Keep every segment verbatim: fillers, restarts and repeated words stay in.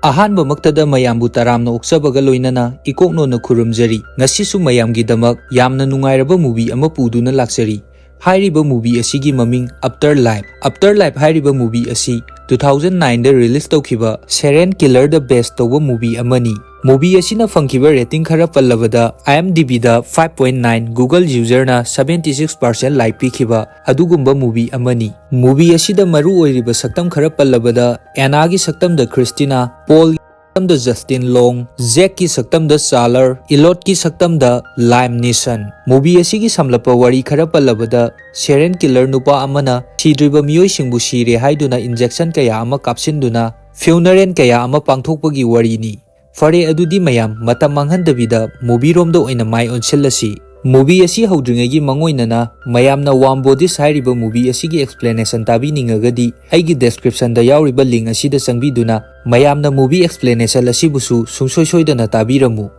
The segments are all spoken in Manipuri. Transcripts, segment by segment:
ꯑꯍꯥꯟꯕꯃꯛꯇꯗ ꯃꯌꯥꯝꯕꯨ ꯇꯔꯥꯝꯅ ꯑꯣꯛꯆꯕꯒ ꯂꯣꯏꯅꯅ ꯏꯀꯣꯛꯅꯣꯟꯅ ꯈꯨꯔꯨꯝꯖꯔꯤ꯫ ꯉꯁꯤꯁꯨ ꯃꯌꯥꯝꯒꯤꯗꯃꯛ ꯌꯥꯝꯅ ꯅꯨꯡꯉꯥꯏꯔꯕ movie ꯑꯃ ꯄꯨꯗꯨꯅ ꯂꯥꯛꯆꯔꯤ꯫ ꯍꯥꯏꯔꯤꯕ movie ꯑꯁꯤꯒꯤ ꯃꯃꯤꯡ After Life꯫ After Life ꯍꯥꯏꯔꯤꯕ movie ꯑꯁꯤ two thousand nine ꯗ release ꯇꯧꯈꯤꯕ serial killer ꯗ base ꯇꯧꯕ movie ꯑꯃꯅꯤ꯫ Movie ꯑꯁꯤꯅ ꯐꯪꯈꯤꯕ rating ꯈꯔ ꯄꯜꯂꯕꯗ, IMDb ꯗ five point nine, Google user ꯅ seventy six percent like ꯄꯤꯈꯤꯕ ꯑꯗꯨꯒꯨꯝꯕ movie ꯑꯃꯅꯤ꯫ Movie ꯑꯁꯤꯗ ꯃꯔꯨ ꯑꯣꯏꯔꯤꯕ ꯁꯛꯇꯝ ꯈꯔ ꯄꯜꯂꯕꯗ, Anna ꯒꯤ ꯁꯛꯇꯝꯗ Christina, Paul ꯒꯤ ꯁꯛꯇꯝꯗ Justin Long, Jack ꯀꯤ ꯁꯛꯇꯝꯗ Skyler, Elliot ꯀꯤ ꯁꯛꯇꯝꯗ Liam Neeson꯫ Movie ꯑꯁꯤꯒꯤ ꯁꯝꯂꯞꯄ ꯋꯥꯔꯤ ꯈꯔ ꯄꯜꯂꯕꯗ, serial killer ꯅꯨꯄꯥ ꯑꯃꯅ ꯁꯤꯗ꯭ꯔꯤꯕ ꯃꯤꯑꯣꯏꯁꯤꯡꯕꯨ ꯁꯤꯔꯦ ꯍꯥꯏꯗꯨꯅ injection ꯀꯌꯥ ꯑꯃ ꯀꯥꯞꯁꯤꯟꯗꯨꯅ funeral ꯀꯌꯥ ꯑꯃ ꯄꯥꯡꯊꯣꯛꯄꯒꯤ ꯋꯥꯔꯤꯅꯤ꯫ ꯐꯔꯦ, ꯑꯗꯨꯗꯤ ꯃꯌꯥꯝ ꯃꯇꯝ ꯃꯥꯡꯍꯟꯗꯕꯤꯗ movie ꯔꯣꯝꯗ ꯑꯣꯏꯅ ꯃꯥꯏ ꯑꯣꯟꯁꯤꯜꯂꯁꯤ꯫ Movie ꯑꯁꯤ ꯍꯧꯗ꯭ꯔꯤꯉꯩꯒꯤ ꯃꯥꯡꯑꯣꯏꯅꯅ ꯃꯌꯥꯝꯅ Warm Bodies ꯍꯥꯏꯔꯤꯕ movie ꯑꯁꯤꯒꯤ explanation ꯇꯥꯕꯤꯅꯤꯡꯉꯒꯗꯤ, ꯑꯩꯒꯤ description ꯗ ꯌꯥꯎꯔꯤꯕ link ꯑꯁꯤꯗ ꯆꯪꯕꯤꯗꯨꯅ ꯃꯌꯥꯝꯅ movie explanation ꯑꯁꯤꯕꯨꯁꯨ ꯁꯨꯡꯁꯣꯏ ꯁꯣꯏꯗꯅ ꯇꯥꯕꯤꯔꯝꯃꯨ꯫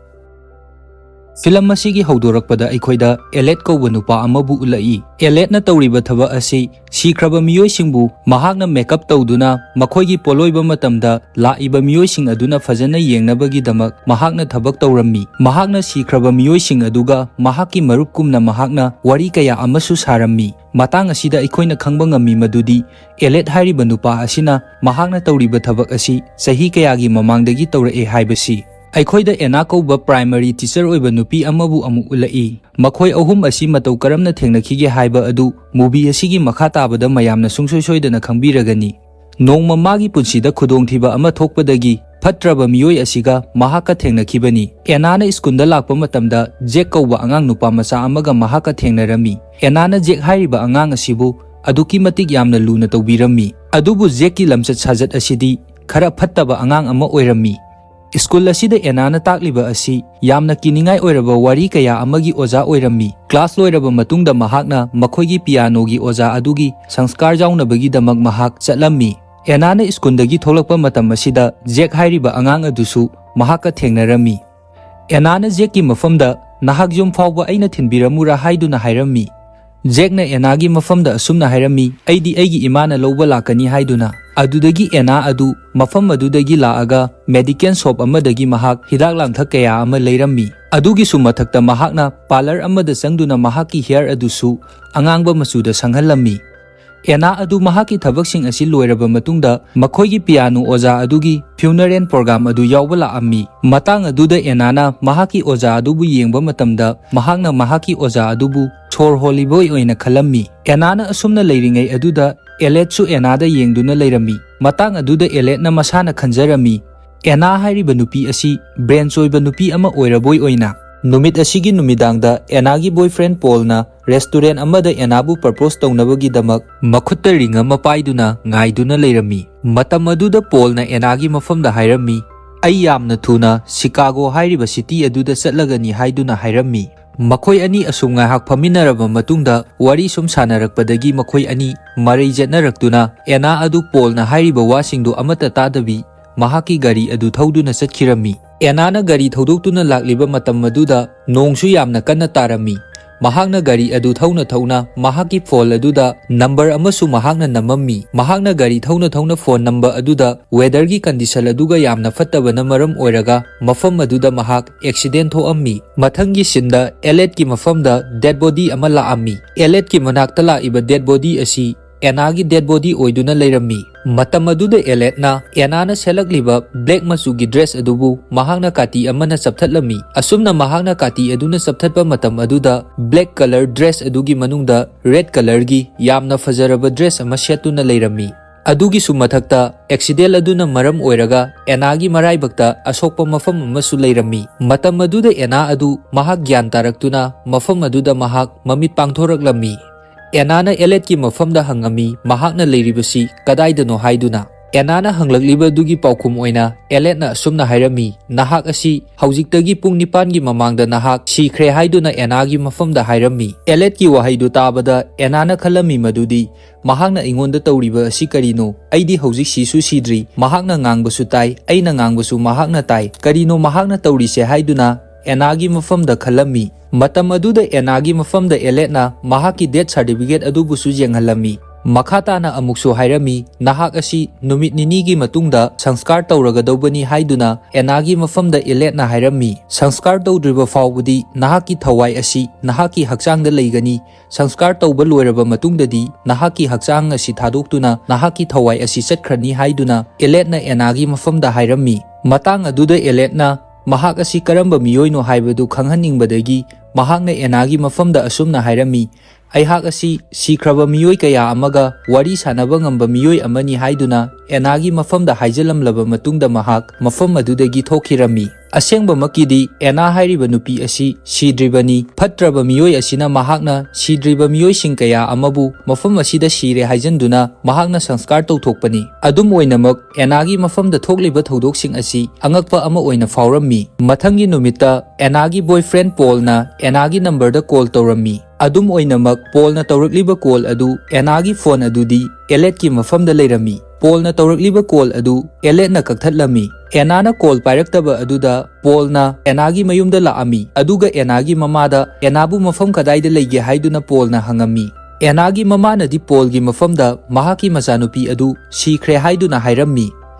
Film ꯑꯁꯤꯒꯤ ꯍꯧꯗꯣꯔꯛꯄꯗ ꯑꯩꯈꯣꯏꯗ Elliot ꯀꯧꯕ ꯅꯨꯄꯥ ꯑꯃꯕꯨ ꯎꯠꯂꯛꯏ꯫ Elliot ꯅ ꯇꯧꯔꯤꯕ ꯊꯕꯛ ꯑꯁꯤ ꯁꯤꯈ꯭ꯔꯕ ꯃꯤꯑꯣꯏꯁꯤꯡꯕꯨ ꯃꯍꯥꯛꯅ makeup ꯇꯧꯗꯨꯅ ꯃꯈꯣꯏꯒꯤ ꯄꯣꯠꯂꯣꯏꯕ ꯃꯇꯝꯗ ꯂꯥꯛꯏꯕ ꯃꯤꯑꯣꯏꯁꯤꯡ ꯑꯗꯨꯅ ꯐꯖꯅ ꯌꯦꯡꯅꯕꯒꯤꯗꯃꯛ ꯃꯍꯥꯛꯅ ꯊꯕꯛ ꯇꯧꯔꯝꯃꯤ꯫ ꯃꯍꯥꯛꯅ ꯁꯤꯈ꯭ꯔꯕ ꯃꯤꯑꯣꯏꯁꯤꯡ ꯑꯗꯨꯒ ꯃꯍꯥꯛꯀꯤ ꯃꯔꯨꯞꯀꯨꯝꯅ ꯃꯍꯥꯛꯅ ꯋꯥꯔꯤ ꯀꯌꯥ ꯑꯃꯁꯨ ꯁꯥꯔꯝꯃꯤ꯫ ꯃꯇꯥꯡ ꯑꯁꯤꯗ ꯑꯩꯈꯣꯏꯅ ꯈꯪꯕ ꯉꯝꯃꯤ ꯃꯗꯨꯗꯤ Elliot ꯍꯥꯏꯔꯤꯕ ꯅꯨꯄꯥ ꯑꯁꯤꯅ ꯃꯍꯥꯛꯅ ꯇꯧꯔꯤꯕ ꯊꯕꯛ ꯑꯁꯤ ꯆꯍꯤ ꯀꯌꯥꯒꯤ ꯃꯃꯥꯡꯗꯒꯤ ꯇꯧꯔꯛꯑꯦ ꯍꯥꯏꯕꯁꯤ꯫ ꯑꯩꯈꯣꯏꯗ Anna ꯀꯧꯕ primary teacher ꯑꯣꯏꯕ ꯅꯨꯄꯤ ꯑꯃꯕꯨ ꯑꯃꯨꯛ ꯎꯠꯂꯛꯏ꯫ ꯃꯈꯣꯏ ꯑꯍꯨꯝ ꯑꯁꯤ ꯃꯇꯧ ꯀꯔꯝꯅ ꯊꯦꯡꯅꯈꯤꯒꯦ ꯍꯥꯏꯕ ꯑꯗꯨ movie ꯑꯁꯤꯒꯤ ꯃꯈꯥ ꯇꯥꯕꯗ ꯃꯌꯥꯝꯅ ꯁꯨꯡꯁꯣꯏ ꯁꯣꯏꯗꯅ ꯈꯪꯕꯤꯔꯒꯅꯤ꯫ ꯅꯣꯡꯃ ꯃꯥꯒꯤ ꯄꯨꯟꯁꯤꯗ ꯈꯨꯗꯣꯡꯊꯤꯕ ꯑꯃ ꯊꯣꯛꯄꯗꯒꯤ ꯐꯠꯇ꯭ꯔꯕ ꯃꯤꯑꯣꯏ ꯑꯁꯤꯒ ꯃꯍꯥꯛꯀ ꯊꯦꯡꯅꯈꯤꯕꯅꯤ꯫ Anna ꯅ school ꯗ ꯂꯥꯛꯄ ꯃꯇꯝꯗ Jack ꯀꯧꯕ ꯑꯉꯥꯡ ꯅꯨꯄꯥ ꯃꯆꯥ ꯑꯃꯒ ꯃꯍꯥꯛꯀ ꯊꯦꯡꯅꯔꯝꯃꯤ꯫ Anna ꯅ Jack ꯍꯥꯏꯔꯤꯕ ꯑꯉꯥꯡ ꯑꯁꯤꯕꯨ ꯑꯗꯨꯛꯀꯤ ꯃꯇꯤꯛ ꯌꯥꯝꯅ ꯂꯨꯅ ꯇꯧꯕꯤꯔꯝꯃꯤ꯫ ꯑꯗꯨꯕꯨ Jack ꯀꯤ ꯂꯝꯆꯠ ꯁꯥꯖꯠ ꯑꯁꯤꯗꯤ ꯈꯔ ꯐꯠꯇꯕ ꯑꯉꯥꯡ ꯑꯃ ꯑꯣꯏꯔꯝꯃꯤ꯫ School ꯑꯁꯤꯗ Anna ꯅ ꯇꯥꯛꯂꯤꯕ ꯑꯁꯤ ꯌꯥꯝꯅ ꯀꯤꯅꯤꯡꯉꯥꯏ ꯑꯣꯏꯔꯕ ꯋꯥꯔꯤ ꯀꯌꯥ ꯑꯃꯒꯤ ꯑꯣꯖꯥ ꯑꯣꯏꯔꯝꯃꯤ꯫ Class ꯂꯣꯏꯔꯕ ꯃꯇꯨꯡꯗ ꯃꯍꯥꯛꯅ ꯃꯈꯣꯏꯒꯤ piano ꯒꯤ ꯑꯣꯖꯥ ꯑꯗꯨꯒꯤ ꯁꯪꯁꯀꯥꯔ ꯌꯥꯎꯅꯕꯒꯤꯗꯃꯛ ꯃꯍꯥꯛ ꯆꯠꯂꯝꯃꯤ꯫ Anna ꯅ school ꯗꯒꯤ ꯊꯣꯛꯂꯛꯄ ꯃꯇꯝ ꯑꯁꯤꯗ Jack ꯍꯥꯏꯔꯤꯕ ꯑꯉꯥꯡ ꯑꯗꯨꯁꯨ ꯃꯍꯥꯛꯀ ꯊꯦꯡꯅꯔꯝꯃꯤ꯫ Anna ꯅ Jack ꯀꯤ ꯃꯐꯝꯗ, "ꯅꯍꯥꯛ ꯌꯨꯝ ꯐꯥꯎꯕ ꯑꯩꯅ ꯊꯤꯟꯕꯤꯔꯝꯃꯨꯔꯥ?" ꯍꯥꯏꯗꯨꯅ ꯍꯥꯏꯔꯝꯃꯤ꯫ Jack ꯅ Anna ꯒꯤ ꯃꯐꯝꯗ ꯑꯁꯨꯝꯅ ꯍꯥꯏꯔꯝꯃꯤ, "ꯑꯩꯗꯤ ꯑꯩꯒꯤ ꯏꯃꯥꯅ ꯂꯧꯕ ꯂꯥꯛꯀꯅꯤ" ꯍꯥꯏꯗꯨꯅ꯫ ꯑꯗꯨꯗꯒꯤ ꯑꯦꯅꯥ ꯑꯗꯨ ꯃꯐꯝ ꯑꯗꯨꯗꯒꯤ ꯂꯥꯛꯑꯒ medical shop ꯑꯃꯗꯒꯤ ꯃꯍꯥꯛ ꯍꯤꯗꯥꯛ ꯂꯥꯡꯊꯛ ꯀꯌꯥ ꯑꯃ ꯂꯩꯔꯝꯃꯤ꯫ ꯑꯗꯨꯒꯤꯁꯨ ꯃꯊꯛꯇ ꯃꯍꯥꯛꯅ parlour ꯑꯃꯗ ꯆꯪꯗꯨꯅ ꯃꯍꯥꯛꯀꯤ hair ꯑꯗꯨꯁꯨ ꯑꯉꯥꯡꯕ ꯃꯆꯨꯗ ꯁꯪꯍꯜꯂꯝꯃꯤ꯫ ꯑꯦꯅꯥ ꯑꯗꯨ ꯃꯍꯥꯛꯀꯤ ꯊꯕꯛꯁꯤꯡ ꯑꯁꯤ ꯂꯣꯏꯔꯕ ꯃꯇꯨꯡꯗ ꯃꯈꯣꯏꯒꯤ piano ꯑꯣꯖꯥ ꯑꯗꯨꯒꯤ funeral program ꯑꯗꯨ ꯌꯥꯎꯕ ꯂꯥꯛꯑꯝꯃꯤ꯫ ꯃꯇꯥꯡ ꯑꯗꯨꯗ ꯑꯦꯅꯥꯅ ꯃꯍꯥꯛꯀꯤ ꯑꯣꯖꯥ ꯑꯗꯨꯕꯨ ꯌꯦꯡꯕ ꯃꯇꯝꯗ ꯃꯍꯥꯛꯅ ꯃꯍꯥꯛꯀꯤ ꯑꯣꯖꯥ ꯑꯗꯨꯕꯨ ꯁꯣꯔ ꯍꯣꯜꯂꯤꯕꯣꯏ ꯑꯣꯏꯅ ꯈꯜꯂꯝꯃꯤ꯫ ꯑꯦꯅꯥꯅ ꯑꯁꯨꯝꯅ ꯂꯩꯔꯤꯉꯩ ꯑꯗꯨꯗ ꯑꯦꯂꯦꯠꯁꯨ ꯑꯦꯅꯥꯗ ꯌꯦꯡꯗꯨꯅ ꯂꯩꯔꯝꯃꯤ꯫ ꯃꯇꯥꯡ ꯑꯗꯨꯗ ꯑꯦꯂꯦꯠꯅ ꯃꯁꯥꯅ ꯈꯟꯖꯔꯝꯃꯤ, ꯑꯦꯅꯥ ꯍꯥꯏꯔꯤꯕ ꯅꯨꯄꯤ ꯑꯁꯤ branch ꯑꯣꯏꯕ ꯅꯨꯄꯤ ꯑꯃ ꯑꯣꯏꯔꯕꯣꯏ ꯑꯣꯏꯅ꯫ ꯅꯨꯃꯤꯠ ꯑꯁꯤꯒꯤ ꯅꯨꯃꯤꯗꯥꯡꯗ ꯑꯦꯅꯥꯒꯤ boyfriend ꯄꯣꯜꯅ restaurant ꯑꯃꯗ ꯑꯦꯅꯥꯕꯨ propose ꯇꯧꯅꯕꯒꯤꯗꯃꯛ ꯃꯈꯨꯠꯇ ring ꯑꯃ ꯄꯥꯏꯗꯨꯅ ꯉꯥꯏꯗꯨꯅ ꯂꯩꯔꯝꯃꯤ꯫ ꯃꯇꯝ ꯑꯗꯨꯗ ꯄꯣꯜꯅ ꯑꯦꯅꯥꯒꯤ ꯃꯐꯝꯗ ꯍꯥꯏꯔꯝꯃꯤ, "ꯑꯩ ꯌꯥꯝꯅ ꯊꯨꯅ ꯁꯤꯀꯥꯒꯣ ꯍꯥꯏꯔꯤꯕ city ꯑꯗꯨꯗ ꯆꯠꯂꯒꯅꯤ" ꯍꯥꯏꯗꯨꯅ ꯍꯥꯏꯔꯝꯃꯤ꯫ ꯃꯈꯣꯏ ꯑꯅꯤ ꯑꯁꯨꯝ ꯉꯥꯏꯍꯥꯛ ꯐꯝꯃꯤꯟꯅꯔꯕ ꯃꯇꯨꯡꯗ ꯋꯥꯔꯤ ꯁꯨꯝ ꯁꯥꯟꯅꯔꯛꯄꯗꯒꯤ ꯃꯈꯣꯏ ꯑꯅꯤ ꯃꯔꯩ ꯆꯠꯅꯔꯛꯇꯨꯅ ꯑꯦꯅꯥ ꯑꯗꯨ ꯄꯣꯜꯅ ꯍꯥꯏꯔꯤꯕ ꯋꯥꯁꯤꯡꯗꯨ ꯑꯃꯠꯇ ꯇꯥꯗꯕꯤ ꯃꯍꯥꯛꯀꯤ ꯒꯥꯔꯤ ꯑꯗꯨ ꯊꯧꯗꯨꯅ ꯆꯠꯈꯤꯔꯝꯃꯤ꯫ ꯑꯦꯅꯥꯅ ꯒꯥꯔꯤ ꯊꯧꯗꯣꯛꯇꯨꯅ ꯂꯥꯛꯂꯤꯕ ꯃꯇꯝ ꯑꯗꯨꯗ ꯅꯣꯡꯁꯨ ꯌꯥꯝꯅ ꯀꯟꯅ ꯇꯥꯔꯝꯃꯤ꯫ ꯃꯍꯥꯛꯅ ꯒꯥꯔꯤ ꯑꯗꯨ ꯊꯧꯅ ꯊꯧꯅ ꯃꯍꯥꯛꯀꯤ phone ꯑꯗꯨꯗ number ꯑꯃꯁꯨ ꯃꯍꯥꯛꯅ ꯅꯝꯃꯝꯃꯤ꯫ ꯃꯍꯥꯛꯅ ꯒꯥꯔꯤ ꯊꯧꯅ ꯊꯧꯅ phone ꯅꯝꯕ ꯑꯗꯨꯗ weather ꯒꯤ condition ꯑꯗꯨꯒ ꯌꯥꯝꯅ ꯐꯠꯇꯕꯅ ꯃꯔꯝ ꯑꯣꯏꯔꯒ ꯃꯐꯝ ꯑꯗꯨꯗ ꯃꯍꯥꯛ accident ꯊꯣꯛꯑꯝꯃꯤ꯫ ꯃꯊꯪꯒꯤ scene ꯗ ꯑꯦꯂꯦꯠꯀꯤ ꯃꯐꯝꯗ dead body ꯑꯃ ꯂꯥꯛꯑꯝꯃꯤ꯫ ꯑꯦꯂꯦꯠꯀꯤ ꯃꯅꯥꯛꯇ ꯂꯥꯛꯏꯕ dead body ꯑꯁꯤ ꯑꯦꯅꯥꯒꯤ dead body ꯑꯣꯏꯗꯨꯅ ꯂꯩꯔꯝꯃꯤ꯫ ꯃꯇꯝ ꯑꯗꯨꯗ ꯑꯦꯂꯦꯠꯅ ꯑꯦꯅꯥꯅ ꯁꯦꯠꯂꯛꯂꯤꯕ black ꯃꯆꯨꯒꯤ dress ꯑꯗꯨꯕꯨ ꯃꯍꯥꯛꯅ ꯀꯥꯇꯤ ꯑꯃꯅ ꯆꯞꯊꯠꯂꯝꯃꯤ꯫ ꯑꯁꯨꯝꯅ ꯃꯍꯥꯛꯅ ꯀꯥꯇꯤ ꯑꯗꯨꯅ ꯆꯞꯊꯠꯄ ꯃꯇꯝ ꯑꯗꯨꯗ black colour dress ꯑꯗꯨꯒꯤ ꯃꯅꯨꯡꯗ red colour ꯒꯤ ꯌꯥꯝꯅ ꯐꯖꯔꯕ dress ꯑꯃ ꯁꯦꯠꯇꯨꯅ ꯂꯩꯔꯝꯃꯤ꯫ ꯑꯗꯨꯒꯤꯁꯨ ꯃꯊꯛꯇ accident ꯑꯗꯨꯅ ꯃꯔꯝ ꯑꯣꯏꯔꯒ ꯑꯦꯅꯥꯒꯤ ꯃꯔꯥꯏꯕꯛꯇ ꯑꯁꯣꯛꯄ ꯃꯐꯝ ꯑꯃꯁꯨ ꯂꯩꯔꯝꯃꯤ꯫ ꯃꯇꯝ ꯑꯗꯨꯗ ꯑꯦꯅꯥ ꯑꯗꯨ ꯃꯍꯥꯛ ꯒ꯭ꯌꯥꯟ ꯇꯥꯔꯛꯇꯨꯅ ꯃꯐꯝ ꯑꯗꯨꯗ ꯃꯍꯥꯛ ꯃꯃꯤꯠ ꯄꯥꯡꯊꯣꯔꯛꯂꯝꯃꯤ꯫ ꯑꯦꯅꯥꯅ ꯑꯦꯂꯦꯠꯀꯤ ꯃꯐꯝꯗ ꯍꯪꯉꯝꯃꯤ, ꯃꯍꯥꯛꯅ ꯂꯩꯔꯤꯕꯁꯤ ꯀꯗꯥꯏꯗꯅꯣ ꯍꯥꯏꯗꯨꯅ꯫ ꯑꯦꯅꯥꯅ ꯍꯪꯂꯛꯂꯤꯕ ꯑꯗꯨꯒꯤ ꯄꯥꯎꯈꯨꯝ ꯑꯣꯏꯅ ꯑꯦꯂꯦꯠꯅ ꯑꯁꯨꯝꯅ ꯍꯥꯏꯔꯝꯃꯤ, "ꯅꯍꯥꯛ ꯑꯁꯤ ꯍꯧꯖꯤꯛꯇꯒꯤ ꯄꯨꯡ ꯅꯤꯄꯥꯟꯒꯤ ꯃꯃꯥꯡꯗ ꯅꯍꯥꯛ ꯁꯤꯈ꯭ꯔꯦ" ꯍꯥꯏꯗꯨꯅ ꯑꯦꯅꯥꯒꯤ ꯃꯐꯝꯗ ꯍꯥꯏꯔꯝꯃꯤ꯫ ꯑꯦꯂꯦꯠꯀꯤ ꯋꯥꯍꯩꯗꯨ ꯇꯥꯕꯗ ꯑꯦꯅꯥꯅ ꯈꯜꯂꯝꯃꯤ ꯃꯗꯨꯗꯤ, "ꯃꯍꯥꯛꯅ ꯑꯩꯉꯣꯟꯗ ꯇꯧꯔꯤꯕ ꯑꯁꯤ ꯀꯔꯤꯅꯣ? ꯑꯩꯗꯤ ꯍꯧꯖꯤꯛ ꯁꯤꯁꯨ ꯁꯤꯗ꯭ꯔꯤ, ꯃꯍꯥꯛꯅ ꯉꯥꯡꯕꯁꯨ ꯇꯥꯏ, ꯑꯩꯅ ꯉꯥꯡꯕꯁꯨ ꯃꯍꯥꯛꯅ ꯇꯥꯏ, ꯀꯔꯤꯅꯣ ꯃꯍꯥꯛꯅ ꯇꯧꯔꯤꯁꯦ?" ꯍꯥꯏꯗꯨꯅ ꯑꯦꯅꯥꯒꯤ ꯃꯐꯝꯗ ꯈꯜꯂꯝꯃꯤ꯫ ꯃꯇꯝ ꯑꯗꯨꯗ ꯑꯦꯅꯥꯒꯤ ꯃꯐꯝꯗ ꯑꯦꯂꯦꯠꯅ ꯃꯍꯥꯛꯀꯤ death certificate ꯑꯗꯨꯕꯨꯁꯨ ꯌꯦꯡꯍꯜꯂꯝꯃꯤ꯫ ꯃꯈꯥ ꯇꯥꯅ ꯑꯃꯨꯛꯁꯨ ꯍꯥꯏꯔꯝꯃꯤ, ꯅꯍꯥꯛ ꯑꯁꯤ ꯅꯨꯃꯤꯠ ꯅꯤꯅꯤꯒꯤ ꯃꯇꯨꯡꯗ ꯁꯪꯁꯀꯥꯔ ꯇꯧꯔꯒꯗꯧꯕꯅꯤ ꯍꯥꯏꯗꯨꯅ ꯑꯦꯅꯥꯒꯤ ꯃꯐꯝꯗ ꯏꯂꯦꯠꯅ ꯍꯥꯏꯔꯝꯃꯤ꯫ ꯁꯪꯁꯀꯥꯔ ꯇꯧꯗ꯭ꯔꯤꯕ ꯐꯥꯎꯕꯗꯤ ꯅꯍꯥꯛꯀꯤ ꯊꯋꯥꯏ ꯑꯁꯤ ꯅꯍꯥꯛꯀꯤ ꯍꯛꯆꯥꯡꯗ ꯂꯩꯒꯅꯤ꯫ ꯁꯪꯁꯀꯥꯔ ꯇꯧꯕ ꯂꯣꯏꯔꯕ ꯃꯇꯨꯡꯗꯗꯤ ꯅꯍꯥꯛꯀꯤ ꯍꯛꯆꯥꯡ ꯑꯁꯤ ꯊꯥꯗꯣꯛꯇꯨꯅ ꯅꯍꯥꯛꯀꯤ ꯊꯋꯥꯏ ꯑꯁꯤ ꯆꯠꯈ꯭ꯔꯅꯤ ꯍꯥꯏꯗꯨꯅ ꯏꯂꯦꯠꯅ ꯑꯦꯅꯥꯒꯤ ꯃꯐꯝꯗ ꯍꯥꯏꯔꯝꯃꯤ꯫ ꯃꯇꯥꯡ ꯑꯗꯨꯗ ꯏꯂꯦꯠꯅ ꯃꯍꯥꯛ ꯑꯁꯤ ꯀꯔꯝꯕ ꯃꯤꯑꯣꯏꯅꯣ ꯍꯥꯏꯕꯗꯨ ꯈꯪꯍꯟꯅꯤꯡꯕꯗꯒꯤ ꯃꯍꯥꯛꯅ ꯑꯦꯅꯥꯒꯤ ꯃꯐꯝꯗ ꯑꯁꯨꯝꯅ ꯍꯥꯏꯔꯝꯃꯤ, "ꯑꯩꯍꯥꯛ ꯑꯁꯤ ꯁꯤꯈ꯭ꯔꯕ ꯃꯤꯑꯣꯏ ꯀꯌꯥ ꯑꯃꯒ ꯋꯥꯔꯤ ꯁꯥꯟꯅꯕ ꯉꯝꯕ ꯃꯤꯑꯣꯏ ꯑꯃꯅꯤ" ꯍꯥꯏꯗꯨꯅ ꯑꯦꯅꯥꯒꯤ ꯃꯐꯝꯗ ꯍꯥꯏꯖꯤꯜꯂꯝꯂꯕ ꯃꯇꯨꯡꯗ ꯃꯍꯥꯛ ꯃꯐꯝ ꯑꯗꯨꯗꯒꯤ ꯊꯣꯛꯈꯤꯔꯝꯃꯤ꯫ ꯑꯁꯦꯡꯕꯃꯛꯀꯤꯗꯤ ꯑꯦꯅꯥ ꯍꯥꯏꯔꯤꯕ ꯅꯨꯄꯤ ꯑꯁꯤ ꯁꯤꯗ꯭ꯔꯤꯕꯅꯤ꯫ ꯐꯠꯇ꯭ꯔꯕ ꯃꯤꯑꯣꯏ ꯑꯁꯤꯅ ꯃꯍꯥꯛꯅ ꯁꯤꯗ꯭ꯔꯤꯕ ꯃꯤꯑꯣꯏꯁꯤꯡ ꯀꯌꯥ ꯑꯃꯕꯨ ꯃꯐꯝ ꯑꯁꯤꯗ ꯁꯤꯔꯦ ꯍꯥꯏꯖꯟꯗꯨꯅ ꯃꯍꯥꯛꯅ ꯁꯪꯁꯀꯥꯔ ꯇꯧꯊꯣꯛꯄꯅꯤ꯫ ꯑꯗꯨꯝ ꯑꯣꯏꯅꯃꯛ, ꯑꯦꯅꯥꯒꯤ ꯃꯐꯝꯗ ꯊꯣꯛꯂꯤꯕ ꯊꯧꯗꯣꯛꯁꯤꯡ ꯑꯁꯤ ꯑꯉꯛꯄ ꯑꯃ ꯑꯣꯏꯅ ꯐꯥꯎꯔꯝꯃꯤ꯫ ꯃꯊꯪꯒꯤ ꯅꯨꯃꯤꯠꯇ ꯑꯦꯅꯥꯒꯤ ꯕꯣꯏꯐ꯭ꯔꯦꯟ ꯄꯣꯜꯅ ꯑꯦꯅꯥꯒꯤ ꯅꯝꯕꯔꯗ ꯀꯣꯜ ꯇꯧꯔꯝꯃꯤ꯫ ꯑꯗꯨꯝ ꯑꯣꯏꯅꯃꯛ, ꯄꯣꯜꯅ ꯇꯧꯔꯛꯂꯤꯕ ꯀꯣꯜ ꯑꯗꯨ ꯑꯦꯅꯥꯒꯤ ꯐꯣꯟ ꯑꯗꯨꯗꯤ ꯏꯂꯦꯠꯀꯤ ꯃꯐꯝꯗ ꯂꯩꯔꯝꯃꯤ꯫ ꯄꯣꯜꯅ ꯇꯧꯔꯛꯂꯤꯕ ꯀꯣꯜ ꯑꯗꯨ ꯏꯂꯦꯠꯅ ꯀꯛꯊꯠꯂꯝꯃꯤ꯫ ꯑꯦꯅꯥꯅ ꯀꯣꯜ ꯄꯥꯏꯔꯛꯇꯕ ꯑꯗꯨꯗ ꯄꯣꯜꯅ ꯑꯦꯅꯥꯒꯤ ꯃꯌꯨꯝꯗ ꯂꯥꯛꯑꯝꯃꯤ, ꯑꯗꯨꯒ ꯑꯦꯅꯥꯒꯤ ꯃꯃꯥꯗ ꯑꯦꯅꯥꯕꯨ ꯃꯐꯝ ꯀꯗꯥꯏꯗ ꯂꯩꯒꯦ ꯍꯥꯏꯗꯨꯅ ꯄꯣꯜꯅ ꯍꯪꯉꯝꯃꯤ꯫ ꯑꯦꯅꯥꯒꯤ ꯃꯃꯥꯅꯗꯤ ꯄꯣꯜꯒꯤ ꯃꯐꯝꯗ ꯃꯍꯥꯛꯀꯤ ꯃꯆꯥꯅꯨꯄꯤ ꯑꯗꯨ ꯁꯤꯈ꯭ꯔꯦ ꯍꯥꯏꯗꯨꯅ ꯍꯥꯏꯔꯝꯃꯤ꯫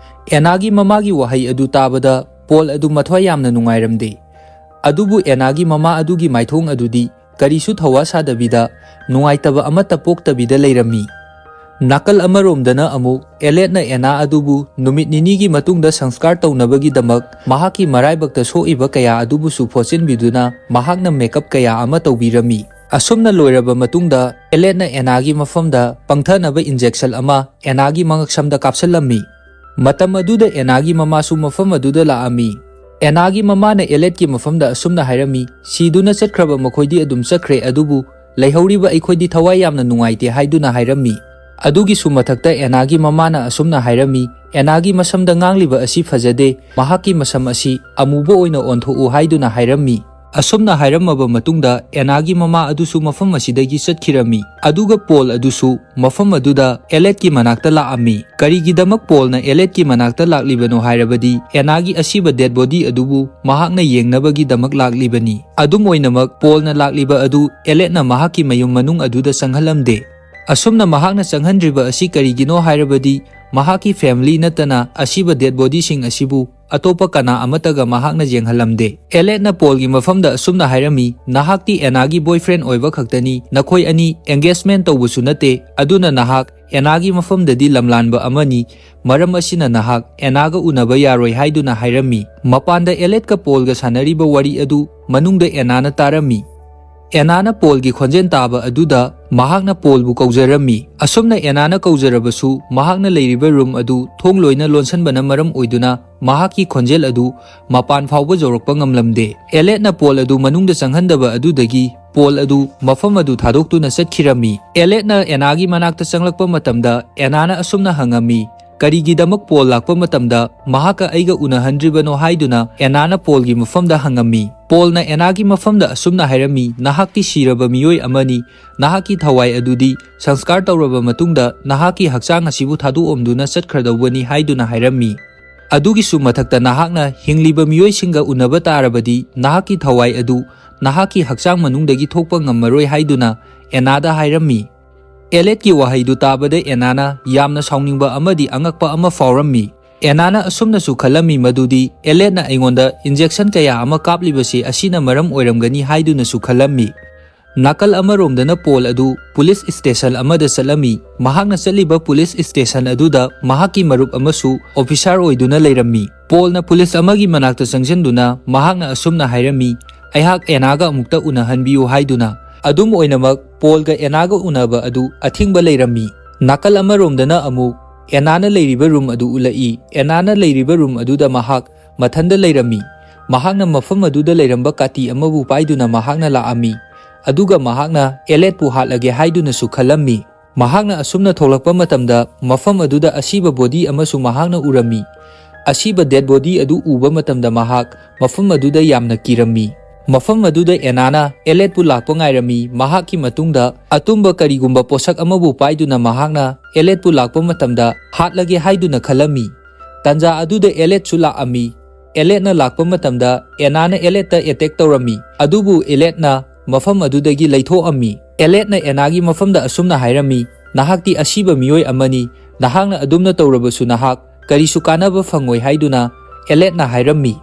ꯑꯦꯅꯥꯒꯤ ꯃꯃꯥꯒꯤ ꯋꯥꯍꯩ ꯑꯗꯨ ꯇꯥꯕꯗ ꯄꯣꯜ ꯑꯗꯨ ꯃꯊ꯭ꯋꯥꯏ ꯌꯥꯝꯅ ꯅꯨꯡꯉꯥꯏꯔꯝꯗꯦ꯫ ꯑꯗꯨꯕꯨ ꯑꯦꯅꯥꯒꯤ ꯃꯃꯥ ꯑꯗꯨꯒꯤ ꯃꯥꯏꯊꯣꯡ ꯑꯗꯨꯗꯤ ꯀꯔꯤꯁꯨ ꯊꯧꯋꯥ ꯁꯥꯗꯕꯤꯗ, ꯅꯨꯡꯉꯥꯏꯇꯕ ꯑꯃꯠꯇ ꯄꯣꯛꯇꯕꯤꯗ ꯂꯩꯔꯝꯃꯤ꯫ ꯅꯥꯀꯜ ꯑꯃꯔꯣꯝꯗꯅ ꯑꯃꯨꯛ ꯏꯂꯦꯠꯅ ꯑꯦꯅꯥ ꯑꯗꯨꯕꯨ ꯅꯨꯃꯤꯠ ꯅꯤꯅꯤꯒꯤ ꯃꯇꯨꯡꯗ ꯁꯪꯁꯀꯥꯔ ꯇꯧꯅꯕꯒꯤꯗꯃꯛ ꯃꯍꯥꯛꯀꯤ ꯃꯔꯥꯏꯕꯛꯇ ꯁꯣꯛꯏꯕ ꯀꯌꯥ ꯑꯗꯨꯕꯨꯁꯨ ꯐꯣꯠꯆꯤꯟꯕꯤꯗꯨꯅ ꯃꯍꯥꯛꯅ ꯃꯦꯀꯞ ꯀꯌꯥ ꯑꯃ ꯇꯧꯕꯤꯔꯝꯃꯤ꯫ ꯑꯁꯨꯝꯅ ꯂꯣꯏꯔꯕ ꯃꯇꯨꯡꯗ ꯏꯂꯦꯠꯅ ꯑꯦꯅꯥꯒꯤ ꯃꯐꯝꯗ ꯄꯪꯊꯅꯕ ꯏꯟꯖꯦꯛꯁꯟ ꯑꯃ ꯑꯦꯅꯥꯒꯤ ꯃꯉꯛꯁꯝꯗ ꯀꯥꯞꯁꯤꯜꯂꯝꯃꯤ꯫ ꯃꯇꯝ ꯑꯗꯨꯗ ꯑꯦꯅꯥꯒꯤ ꯃꯃꯥꯁꯨ ꯃꯐꯝ ꯑꯗꯨꯗ ꯂꯥꯛꯑꯝꯃꯤ꯫ ꯑꯦꯅꯥꯒꯤ ꯃꯃꯥꯅ ꯏꯂꯦꯠꯀꯤ ꯃꯐꯝꯗ ꯑꯁꯨꯝꯅ ꯍꯥꯏꯔꯝꯃꯤ, "ꯁꯤꯗꯨꯅ ꯆꯠꯈ꯭ꯔꯕ ꯃꯈꯣꯏꯗꯤ ꯑꯗꯨꯝ ꯆꯠꯈ꯭ꯔꯦ, ꯑꯗꯨꯕꯨ ꯂꯩꯍꯧꯔꯤꯕ ꯑꯩꯈꯣꯏꯗꯤ ꯊꯋꯥꯏ ꯌꯥꯝꯅ ꯅꯨꯡꯉꯥꯏꯇꯦ" ꯍꯥꯏꯗꯨꯅ ꯍꯥꯏꯔꯝꯃꯤ꯫ ꯑꯗꯨꯒꯤꯁꯨ ꯃꯊꯛꯇ ꯑꯦꯅꯥꯒꯤ ꯃꯃꯥꯅ ꯑꯁꯨꯝꯅ ꯍꯥꯏꯔꯝꯃꯤ, "ꯑꯦꯅꯥꯒꯤ ꯃꯁꯝꯗ ꯉꯥꯡꯂꯤꯕ ꯑꯁꯤ ꯐꯖꯗꯦ, ꯃꯍꯥꯛꯀꯤ ꯃꯁꯝ ꯑꯁꯤ ꯑꯃꯨꯕ ꯑꯣꯏꯅ ꯑꯣꯟꯊꯣꯛꯎ" ꯍꯥꯏꯗꯨꯅ ꯍꯥꯏꯔꯝꯃꯤ꯫ ꯑꯁꯨꯝꯅ ꯍꯥꯏꯔꯝꯃꯕ ꯃꯇꯨꯡꯗ ꯑꯦꯅꯥꯒꯤ ꯃꯃꯥ ꯑꯗꯨꯁꯨ ꯃꯐꯝ ꯑꯁꯤꯗꯒꯤ ꯆꯠꯈꯤꯔꯝꯃꯤ, ꯑꯗꯨꯒ ꯄꯣꯜ ꯑꯗꯨꯁꯨ ꯃꯐꯝ ꯑꯗꯨꯗ ꯏꯂꯦꯠꯀꯤ ꯃꯅꯥꯛꯇ ꯂꯥꯛꯑꯝꯃꯤ꯫ ꯀꯔꯤꯒꯤꯗꯃꯛ ꯄꯣꯜꯅ ꯏꯂꯦꯠꯀꯤ ꯃꯅꯥꯛꯇ ꯂꯥꯛꯂꯤꯕꯅꯣ ꯍꯥꯏꯔꯕꯗꯤ ꯑꯦꯅꯥꯒꯤ ꯑꯁꯤꯕ ꯗꯦꯗ ꯕꯣꯗꯤ ꯑꯗꯨꯕꯨ ꯃꯍꯥꯛꯅ ꯌꯦꯡꯅꯕꯒꯤꯗꯃꯛ ꯂꯥꯛꯂꯤꯕꯅꯤ꯫ ꯑꯗꯨꯝ ꯑꯣꯏꯅꯃꯛ, ꯄꯣꯜꯅ ꯂꯥꯛꯂꯤꯕ ꯑꯗꯨ ꯏꯂꯦꯠꯅ ꯃꯍꯥꯛꯀꯤ ꯃꯌꯨꯝ ꯃꯅꯨꯡ ꯑꯗꯨꯗ ꯆꯪꯍꯜꯂꯝꯗꯦ꯫ ꯑꯁꯨꯝꯅ ꯃꯍꯥꯛꯅ ꯆꯪꯍꯟꯗ꯭ꯔꯤꯕ ꯑꯁꯤ ꯀꯔꯤꯒꯤꯅꯣ ꯍꯥꯏꯔꯕꯗꯤ, ꯃꯍꯥꯛꯀꯤ family ꯅꯠꯇꯅ ꯑꯁꯤꯕ dead bodyꯁꯤꯡ ꯑꯁꯤꯕꯨ ꯑꯇꯣꯞꯄ ꯀꯅꯥ ꯑꯃꯠꯇꯒ ꯃꯍꯥꯛꯅ ꯌꯦꯡꯍꯜꯂꯝꯗꯦ꯫ ꯑꯦꯂꯦꯠꯅ ꯄꯣꯜꯒꯤ ꯃꯐꯝꯗ ꯑꯁꯨꯝꯅ ꯍꯥꯏꯔꯝꯃꯤ, "ꯅꯍꯥꯛꯇꯤ ꯑꯦꯅꯥꯒꯤ boyfriend ꯑꯣꯏꯕ ꯈꯛꯇꯅꯤ, ꯅꯈꯣꯏ ꯑꯅꯤ engagement ꯇꯧꯕꯁꯨ ꯅꯠꯇꯦ, ꯑꯗꯨꯅ ꯅꯍꯥꯛ ꯑꯦꯅꯥꯒꯤ ꯃꯐꯝꯗꯗꯤ ꯂꯝꯂꯥꯟꯕ ꯑꯃꯅꯤ, ꯃꯔꯝ ꯑꯁꯤꯅ ꯅꯍꯥꯛ ꯑꯦꯅꯥꯒ ꯎꯅꯕ ꯌꯥꯔꯣꯏ" ꯍꯥꯏꯗꯨꯅ ꯍꯥꯏꯔꯝꯃꯤ꯫ ꯃꯄꯥꯟꯗ ꯑꯦꯂꯦꯠꯀ ꯄꯣꯜꯒ ꯁꯥꯟꯅꯔꯤꯕ ꯋꯥꯔꯤ ꯑꯗꯨ ꯃꯅꯨꯡꯗ ꯑꯦꯅꯥꯅ ꯇꯥꯔꯝꯃꯤ꯫ ꯑꯦꯅꯥꯅ ꯄꯣꯜꯒꯤ ꯈꯣꯟꯖꯦꯜ ꯇꯥꯕ ꯑꯗꯨꯗ ꯃꯍꯥꯛꯅ ꯄꯣꯜꯕꯨ ꯀꯧꯖꯔꯝꯃꯤ꯫ ꯑꯁꯨꯝꯅ ꯑꯦꯅꯥꯅ ꯀꯧꯖꯔꯕꯁꯨ, ꯃꯍꯥꯛꯅ ꯂꯩꯔꯤꯕ room ꯑꯗꯨ ꯊꯣꯡ ꯂꯣꯏꯅ ꯂꯣꯟꯁꯤꯟꯕꯅ ꯃꯔꯝ ꯑꯣꯏꯗꯨꯅ ꯃꯍꯥꯛꯀꯤ ꯈꯣꯟꯖꯦꯜ ꯑꯗꯨ ꯃꯄꯥꯟ ꯐꯥꯎꯕ ꯌꯧꯔꯛꯄ ꯉꯝꯂꯝꯗꯦ꯫ ꯑꯦꯂꯦꯠꯅ ꯄꯣꯜ ꯑꯗꯨ ꯃꯅꯨꯡꯗ ꯆꯪꯍꯟꯗꯕ ꯑꯗꯨꯗꯒꯤ ꯄꯣꯜ ꯑꯗꯨ ꯃꯐꯝ ꯑꯗꯨ ꯊꯥꯗꯣꯛꯇꯨꯅ ꯆꯠꯈꯤꯔꯝꯃꯤ꯫ ꯑꯦꯂꯦꯠꯅ ꯑꯦꯅꯥꯒꯤ ꯃꯅꯥꯛꯇ ꯆꯪꯂꯛꯄ ꯃꯇꯝꯗ ꯑꯦꯅꯥꯅ ꯑꯁꯨꯝꯅ ꯍꯪꯉꯝꯃꯤ, "ꯀꯔꯤꯒꯤꯗꯃꯛ ꯄꯣꯜ ꯂꯥꯛꯄ ꯃꯇꯝꯗ ꯃꯍꯥꯛꯀ ꯑꯩꯒ ꯎꯅꯍꯟꯗ꯭ꯔꯤꯕꯅꯣ?" ꯍꯥꯏꯗꯨꯅ ꯑꯦꯅꯥꯅ ꯄꯣꯜꯒꯤ ꯃꯐꯝꯗ ꯍꯪꯉꯝꯃꯤ꯫ ꯄꯣꯜꯅ ꯑꯦꯅꯥꯒꯤ ꯃꯐꯝꯗ ꯑꯁꯨꯝꯅ ꯍꯥꯏꯔꯝꯃꯤ, "ꯅꯍꯥꯛꯇꯤ ꯁꯤꯔꯕ ꯃꯤꯑꯣꯏ ꯑꯃꯅꯤ, ꯅꯍꯥꯛꯀꯤ ꯊꯋꯥꯏ ꯑꯗꯨꯗꯤ ꯁꯪꯁꯀꯥꯔ ꯇꯧꯔꯕ ꯃꯇꯨꯡꯗ ꯅꯍꯥꯛꯀꯤ ꯍꯛꯆꯥꯡ ꯑꯁꯤꯕꯨ ꯊꯥꯗꯣꯛꯑꯝꯗꯨꯅ ꯆꯠꯈ꯭ꯔꯗꯧꯕꯅꯤ" ꯍꯥꯏꯗꯨꯅ ꯍꯥꯏꯔꯝꯃꯤ꯫ ꯑꯗꯨꯒꯤꯁꯨ ꯃꯊꯛꯇ ꯅꯍꯥꯛꯅ ꯍꯤꯡꯂꯤꯕ ꯃꯤꯑꯣꯏꯁꯤꯡꯒ ꯎꯅꯕ ꯇꯥꯔꯕꯗꯤ ꯅꯍꯥꯛꯀꯤ ꯊꯋꯥꯏ ꯑꯗꯨ ꯅꯍꯥꯛꯀꯤ ꯍꯛꯆꯥꯡ ꯃꯅꯨꯡꯗꯒꯤ ꯊꯣꯛꯄ ꯉꯝꯃꯔꯣꯏ ꯍꯥꯏꯗꯨꯅ ꯑꯦꯅꯥꯗ ꯍꯥꯏꯔꯝꯃꯤ꯫ ꯑꯦꯂꯦꯠꯀꯤ ꯋꯥꯍꯩꯗꯨ ꯇꯥꯕꯗ ꯑꯦꯅꯥꯅ ꯌꯥꯝꯅ ꯁꯥꯎꯅꯤꯡꯕ ꯑꯃꯗꯤ ꯑꯉꯛꯄ ꯑꯃ ꯐꯥꯎꯔꯝꯃꯤ꯫ ꯑꯦꯅꯥꯅ ꯑꯁꯨꯝꯅꯁꯨ ꯈꯜꯂꯝꯃꯤ ꯃꯗꯨꯗꯤ ꯑꯦꯂꯦꯠꯅ ꯑꯩꯉꯣꯟꯗ injection ꯀꯌꯥ ꯑꯃ ꯀꯥꯞꯂꯤꯕꯁꯤ ꯑꯁꯤꯅ ꯃꯔꯝ ꯑꯣꯏꯔꯝꯒꯅꯤ ꯍꯥꯏꯗꯨꯅꯁꯨ ꯈꯜꯂꯝꯃꯤ꯫ ꯅꯥꯀꯜ ꯑꯃꯔꯣꯝꯗꯅ ꯄꯣꯜ ꯑꯗꯨ police station ꯑꯃꯗ ꯆꯠꯂꯝꯃꯤ꯫ ꯃꯍꯥꯛꯅ ꯆꯠꯂꯤꯕ police station ꯑꯗꯨꯗ ꯃꯍꯥꯛꯀꯤ ꯃꯔꯨꯞ ꯑꯃꯁꯨ officer ꯑꯣꯏꯗꯨꯅ ꯂꯩꯔꯝꯃꯤ꯫ ꯄꯣꯜꯅ police ꯑꯃꯒꯤ ꯃꯅꯥꯛꯇ ꯆꯪꯁꯤꯟꯗꯨꯅ ꯃꯍꯥꯛꯅ ꯑꯁꯨꯝꯅ ꯍꯥꯏꯔꯝꯃꯤ, "ꯑꯩꯍꯥꯛ ꯑꯦꯅꯥꯒ ꯑꯃꯨꯛꯇ ꯎꯅꯍꯟꯕꯤꯌꯨ" ꯍꯥꯏꯗꯨꯅ꯫ ꯑꯗꯨꯝ ꯑꯣꯏꯅꯃꯛ, ꯄꯣꯜꯒ ꯑꯦꯅꯥꯒ ꯎꯅꯕ ꯑꯗꯨ ꯑꯊꯤꯡꯕ ꯂꯩꯔꯝꯃꯤ꯫ ꯅꯥꯀꯜ ꯑꯃꯔꯣꯝꯗꯅ ꯑꯃꯨꯛ ꯑꯦꯅꯥꯅ ꯂꯩꯔꯤꯕ room ꯑꯗꯨ ꯎꯠꯂꯛꯏ꯫ ꯑꯦꯅꯥꯅ ꯂꯩꯔꯤꯕ room ꯑꯗꯨꯗ ꯃꯍꯥꯛ ꯃꯊꯟꯗ ꯂꯩꯔꯝꯃꯤ꯫ ꯃꯍꯥꯛꯅ ꯃꯐꯝ ꯑꯗꯨꯗ ꯂꯩꯔꯝꯕ ꯀꯥꯇꯤ ꯑꯃꯕꯨ ꯄꯥꯏꯗꯨꯅ ꯃꯍꯥꯛꯅ ꯂꯥꯛꯑꯝꯃꯤ꯫ ꯑꯗꯨꯒ ꯃꯍꯥꯛꯅ ꯑꯦꯂꯦꯠꯄꯨ ꯍꯥꯠꯂꯒꯦ ꯍꯥꯏꯗꯨꯅꯁꯨ ꯈꯜꯂꯝꯃꯤ꯫ ꯃꯍꯥꯛꯅ ꯑꯁꯨꯝꯅ ꯊꯣꯛꯂꯛꯄ ꯃꯇꯝꯗ ꯃꯐꯝ ꯑꯗꯨꯗ ꯑꯁꯤꯕ body ꯑꯃꯁꯨ ꯃꯍꯥꯛꯅ ꯎꯔꯝꯃꯤ꯫ ꯑꯁꯤꯕ dead body ꯑꯗꯨ ꯎꯕ ꯃꯇꯝꯗ ꯃꯍꯥꯛ ꯃꯐꯝ ꯑꯗꯨꯗ ꯌꯥꯝꯅ ꯀꯤꯔꯝꯃꯤ꯫ ꯃꯐꯝ ꯑꯗꯨꯗ ꯑꯦꯅꯥꯅ ꯑꯦꯂꯦꯠꯄꯨ ꯂꯥꯛꯄ ꯉꯥꯏꯔꯝꯃꯤ꯫ ꯃꯍꯥꯛꯀꯤ ꯃꯇꯨꯡꯗ ꯑꯇꯨꯝꯕ ꯀꯔꯤꯒꯨꯝꯕ ꯄꯣꯠꯁꯛ ꯑꯃꯕꯨ ꯄꯥꯏꯗꯨꯅ ꯃꯍꯥꯛꯅ ꯑꯦꯂꯦꯠꯄꯨ ꯂꯥꯛꯄ ꯃꯇꯝꯗ ꯍꯥꯠꯂꯒꯦ ꯍꯥꯏꯗꯨꯅ ꯈꯜꯂꯝꯃꯤ꯫ ꯇꯥꯟꯖꯥ ꯑꯗꯨꯗ ꯑꯦꯂꯦꯠꯁꯨ ꯂꯥꯛꯑꯝꯃꯤ꯫ ꯑꯦꯂꯦꯠꯅ ꯂꯥꯛꯄ ꯃꯇꯝꯗ ꯑꯦꯅꯥꯅ ꯑꯦꯂꯦꯠꯇ attack ꯇꯧꯔꯝꯃꯤ꯫ ꯑꯗꯨꯕꯨ ꯑꯦꯂꯦꯠꯅ ꯃꯐꯝ ꯑꯗꯨꯗꯒꯤ ꯂꯩꯊꯣꯛꯑꯝꯃꯤ꯫ ꯑꯦꯂꯦꯠꯅ ꯑꯦꯅꯥꯒꯤ ꯃꯐꯝꯗ ꯑꯁꯨꯝꯅ ꯍꯥꯏꯔꯝꯃꯤ, "ꯅꯍꯥꯛꯇꯤ ꯑꯁꯤꯕ ꯃꯤꯑꯣꯏ ꯑꯃꯅꯤ, ꯅꯍꯥꯛꯅ ꯑꯗꯨꯝꯅ ꯇꯧꯔꯕꯁꯨ ꯅꯍꯥꯛ ꯀꯔꯤꯁꯨ ꯀꯥꯟꯅꯕ ꯐꯪꯉꯣꯏ" ꯍꯥꯏꯗꯨꯅ ꯑꯦꯂꯦꯠꯅ ꯍꯥꯏꯔꯝꯃꯤ꯫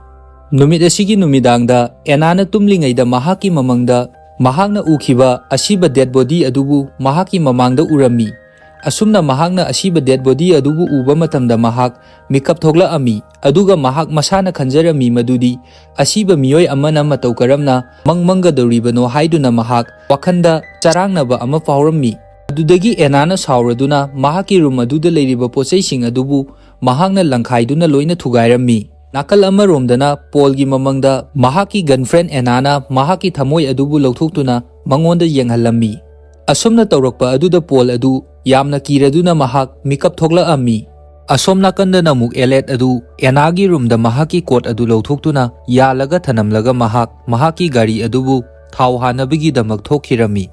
ꯅꯨꯃꯤꯠ ꯑꯁꯤꯒꯤ ꯅꯨꯃꯤꯗꯥꯡꯗ ꯑꯦꯅꯥꯅ ꯇꯨꯝꯂꯤꯉꯩꯗ ꯃꯍꯥꯛꯀꯤ ꯃꯃꯪꯗ ꯃꯍꯥꯛꯅ ꯎꯈꯤꯕ ꯑꯁꯤꯕ ꯗꯦꯗ ꯕꯣꯗꯤ ꯑꯗꯨꯕꯨ ꯃꯍꯥꯛꯀꯤ ꯃꯃꯥꯡꯗ ꯎꯔꯝꯃꯤ꯫ ꯑꯁꯨꯝꯅ ꯃꯍꯥꯛꯅ ꯑꯁꯤꯕ ꯗꯦꯗ ꯕꯣꯗꯤ ꯑꯗꯨꯕꯨ ꯎꯕ ꯃꯇꯝꯗ ꯃꯍꯥꯛ ꯃꯤꯀꯞ ꯊꯣꯛꯂꯛꯑꯝꯃꯤ, ꯑꯗꯨꯒ ꯃꯍꯥꯛ ꯃꯁꯥꯅ ꯈꯟꯖꯔꯝꯃꯤ ꯃꯗꯨꯗꯤ ꯑꯁꯤꯕ ꯃꯤꯑꯣꯏ ꯑꯃꯅ ꯃꯇꯧ ꯀꯔꯝꯅ ꯃꯪ ꯃꯪꯒꯗꯧꯔꯤꯕꯅꯣ ꯍꯥꯏꯗꯨꯅ ꯃꯍꯥꯛ ꯋꯥꯈꯟꯗ ꯆꯔꯥꯡꯅꯕ ꯑꯃ ꯐꯥꯎꯔꯝꯃꯤ꯫ ꯑꯗꯨꯗꯒꯤ ꯑꯦꯅꯥꯅ ꯁꯥꯎꯔꯗꯨꯅ ꯃꯍꯥꯛꯀꯤ ꯔꯨꯝ ꯑꯗꯨꯗ ꯂꯩꯔꯤꯕ ꯄꯣꯠꯆꯩꯁꯤꯡ ꯑꯗꯨꯕꯨ ꯃꯍꯥꯛꯅ ꯂꯪꯈꯥꯏꯗꯨꯅ ꯂꯣꯏꯅ ꯊꯨꯒꯥꯏꯔꯝꯃꯤ꯫ ꯅꯥꯀꯜ ꯑꯃꯔꯣꯝꯗꯅ ꯄꯣꯜꯒꯤ ꯃꯃꯪꯗ ꯃꯍꯥꯛꯀꯤ ꯒꯟꯐ꯭ꯔꯦꯟ ꯑꯦꯅꯥꯅ ꯃꯍꯥꯛꯀꯤ ꯊꯃꯣꯏ ꯑꯗꯨꯕꯨ ꯂꯧꯊꯣꯛꯇꯨꯅ ꯃꯉꯣꯟꯗ ꯌꯦꯡꯍꯜꯂꯝꯃꯤ꯫ ꯑꯁꯨꯝꯅ ꯇꯧꯔꯛꯄ ꯑꯗꯨꯗ ꯄꯣꯜ ꯑꯗꯨ ꯌꯥꯝꯅ ꯀꯤꯔꯗꯨꯅ ꯃꯍꯥꯛ ꯃꯤꯀꯞ ꯊꯣꯛꯂꯛꯑꯝꯃꯤ꯫ ꯑꯁꯣꯝ ꯅꯥꯀꯟꯗꯅ ꯑꯃꯨꯛ ꯑꯦꯂꯦꯠ ꯑꯗꯨ ꯑꯦꯅꯥꯒꯤ ꯔꯨꯝꯗ ꯃꯍꯥꯛꯀꯤ ꯀꯣꯠ ꯑꯗꯨ ꯂꯧꯊꯣꯛꯇꯨꯅ ꯌꯥꯜꯂꯒ ꯊꯅꯝꯂꯒ ꯃꯍꯥꯛ ꯃꯍꯥꯛꯀꯤ ꯒꯥꯔꯤ ꯑꯗꯨꯕꯨ ꯊꯥꯎ ꯍꯥꯟꯅꯕꯒꯤꯗꯃꯛ ꯊꯣꯛꯈꯤꯔꯝꯃꯤ꯫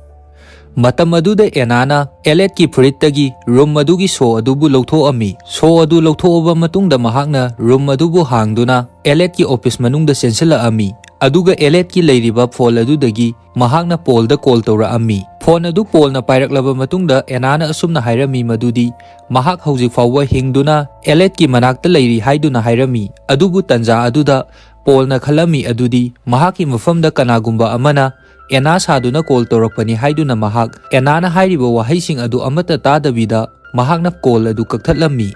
ꯃꯇꯝ ꯑꯗꯨꯗ ꯑꯦꯅꯥꯅ ꯑꯦꯂꯦꯠꯀꯤ ꯐꯨꯔꯤꯠꯇꯒꯤ ꯔꯨꯝ ꯑꯗꯨꯒꯤ ꯁꯣ ꯑꯗꯨꯕꯨ ꯂꯧꯊꯣꯛꯑꯝꯃꯤ꯫ ꯁꯣ ꯑꯗꯨ ꯂꯧꯊꯣꯛꯑꯕ ꯃꯇꯨꯡꯗ ꯃꯍꯥꯛꯅ ꯔꯨꯝ ꯑꯗꯨꯕꯨ ꯍꯥꯡꯗꯨꯅ ꯑꯦꯂꯦꯠꯀꯤ ꯑꯣꯐꯤꯁ ꯃꯅꯨꯡꯗ ꯆꯦꯟꯁꯤꯜꯂꯛꯑꯝꯃꯤ꯫ ꯑꯗꯨꯒ ꯑꯦꯂꯦꯠꯀꯤ ꯂꯩꯔꯤꯕ ꯐꯣꯟ ꯑꯗꯨꯗꯒꯤ ꯃꯍꯥꯛꯅ ꯄꯣꯜꯗ ꯀꯣꯜ ꯇꯧꯔꯛꯑꯝꯃꯤ꯫ ꯐꯣꯟ ꯑꯗꯨ ꯄꯣꯜꯅ ꯄꯥꯏꯔꯛꯂꯕ ꯃꯇꯨꯡꯗ ꯑꯦꯅꯥꯅ ꯑꯁꯨꯝꯅ ꯍꯥꯏꯔꯝꯃꯤ ꯃꯗꯨꯗꯤ ꯃꯍꯥꯛ ꯍꯧꯖꯤꯛ ꯐꯥꯎꯕ ꯍꯤꯡꯗꯨꯅ ꯑꯦꯂꯦꯠꯀꯤ ꯃꯅꯥꯛꯇ ꯂꯩꯔꯤ ꯍꯥꯏꯗꯨꯅ ꯍꯥꯏꯔꯝꯃꯤ꯫ ꯑꯗꯨꯕꯨ ꯇꯟꯖꯥ ꯑꯗꯨꯗ ꯄꯣꯜꯅ ꯈꯜꯂꯝꯃꯤ ꯑꯗꯨꯗꯤ ꯃꯍꯥꯛꯀꯤ ꯃꯐꯝꯗ ꯀꯅꯥꯒꯨꯝꯕ ꯑꯃꯅ ꯑꯦꯅꯥ ꯁꯥꯗꯨꯅ ꯀꯣꯜ ꯇꯧꯔꯛꯄꯅꯤ ꯍꯥꯏꯗꯨꯅ ꯃꯍꯥꯛ ꯑꯦꯅꯥꯅ ꯍꯥꯏꯔꯤꯕ ꯋꯥꯍꯩꯁꯤꯡ ꯑꯗꯨ ꯑꯃꯠꯇ ꯇꯥꯗꯕꯤꯗ ꯃꯍꯥꯛꯅ ꯀꯣꯜ ꯑꯗꯨ ꯀꯛꯊꯠꯂꯝꯃꯤ꯫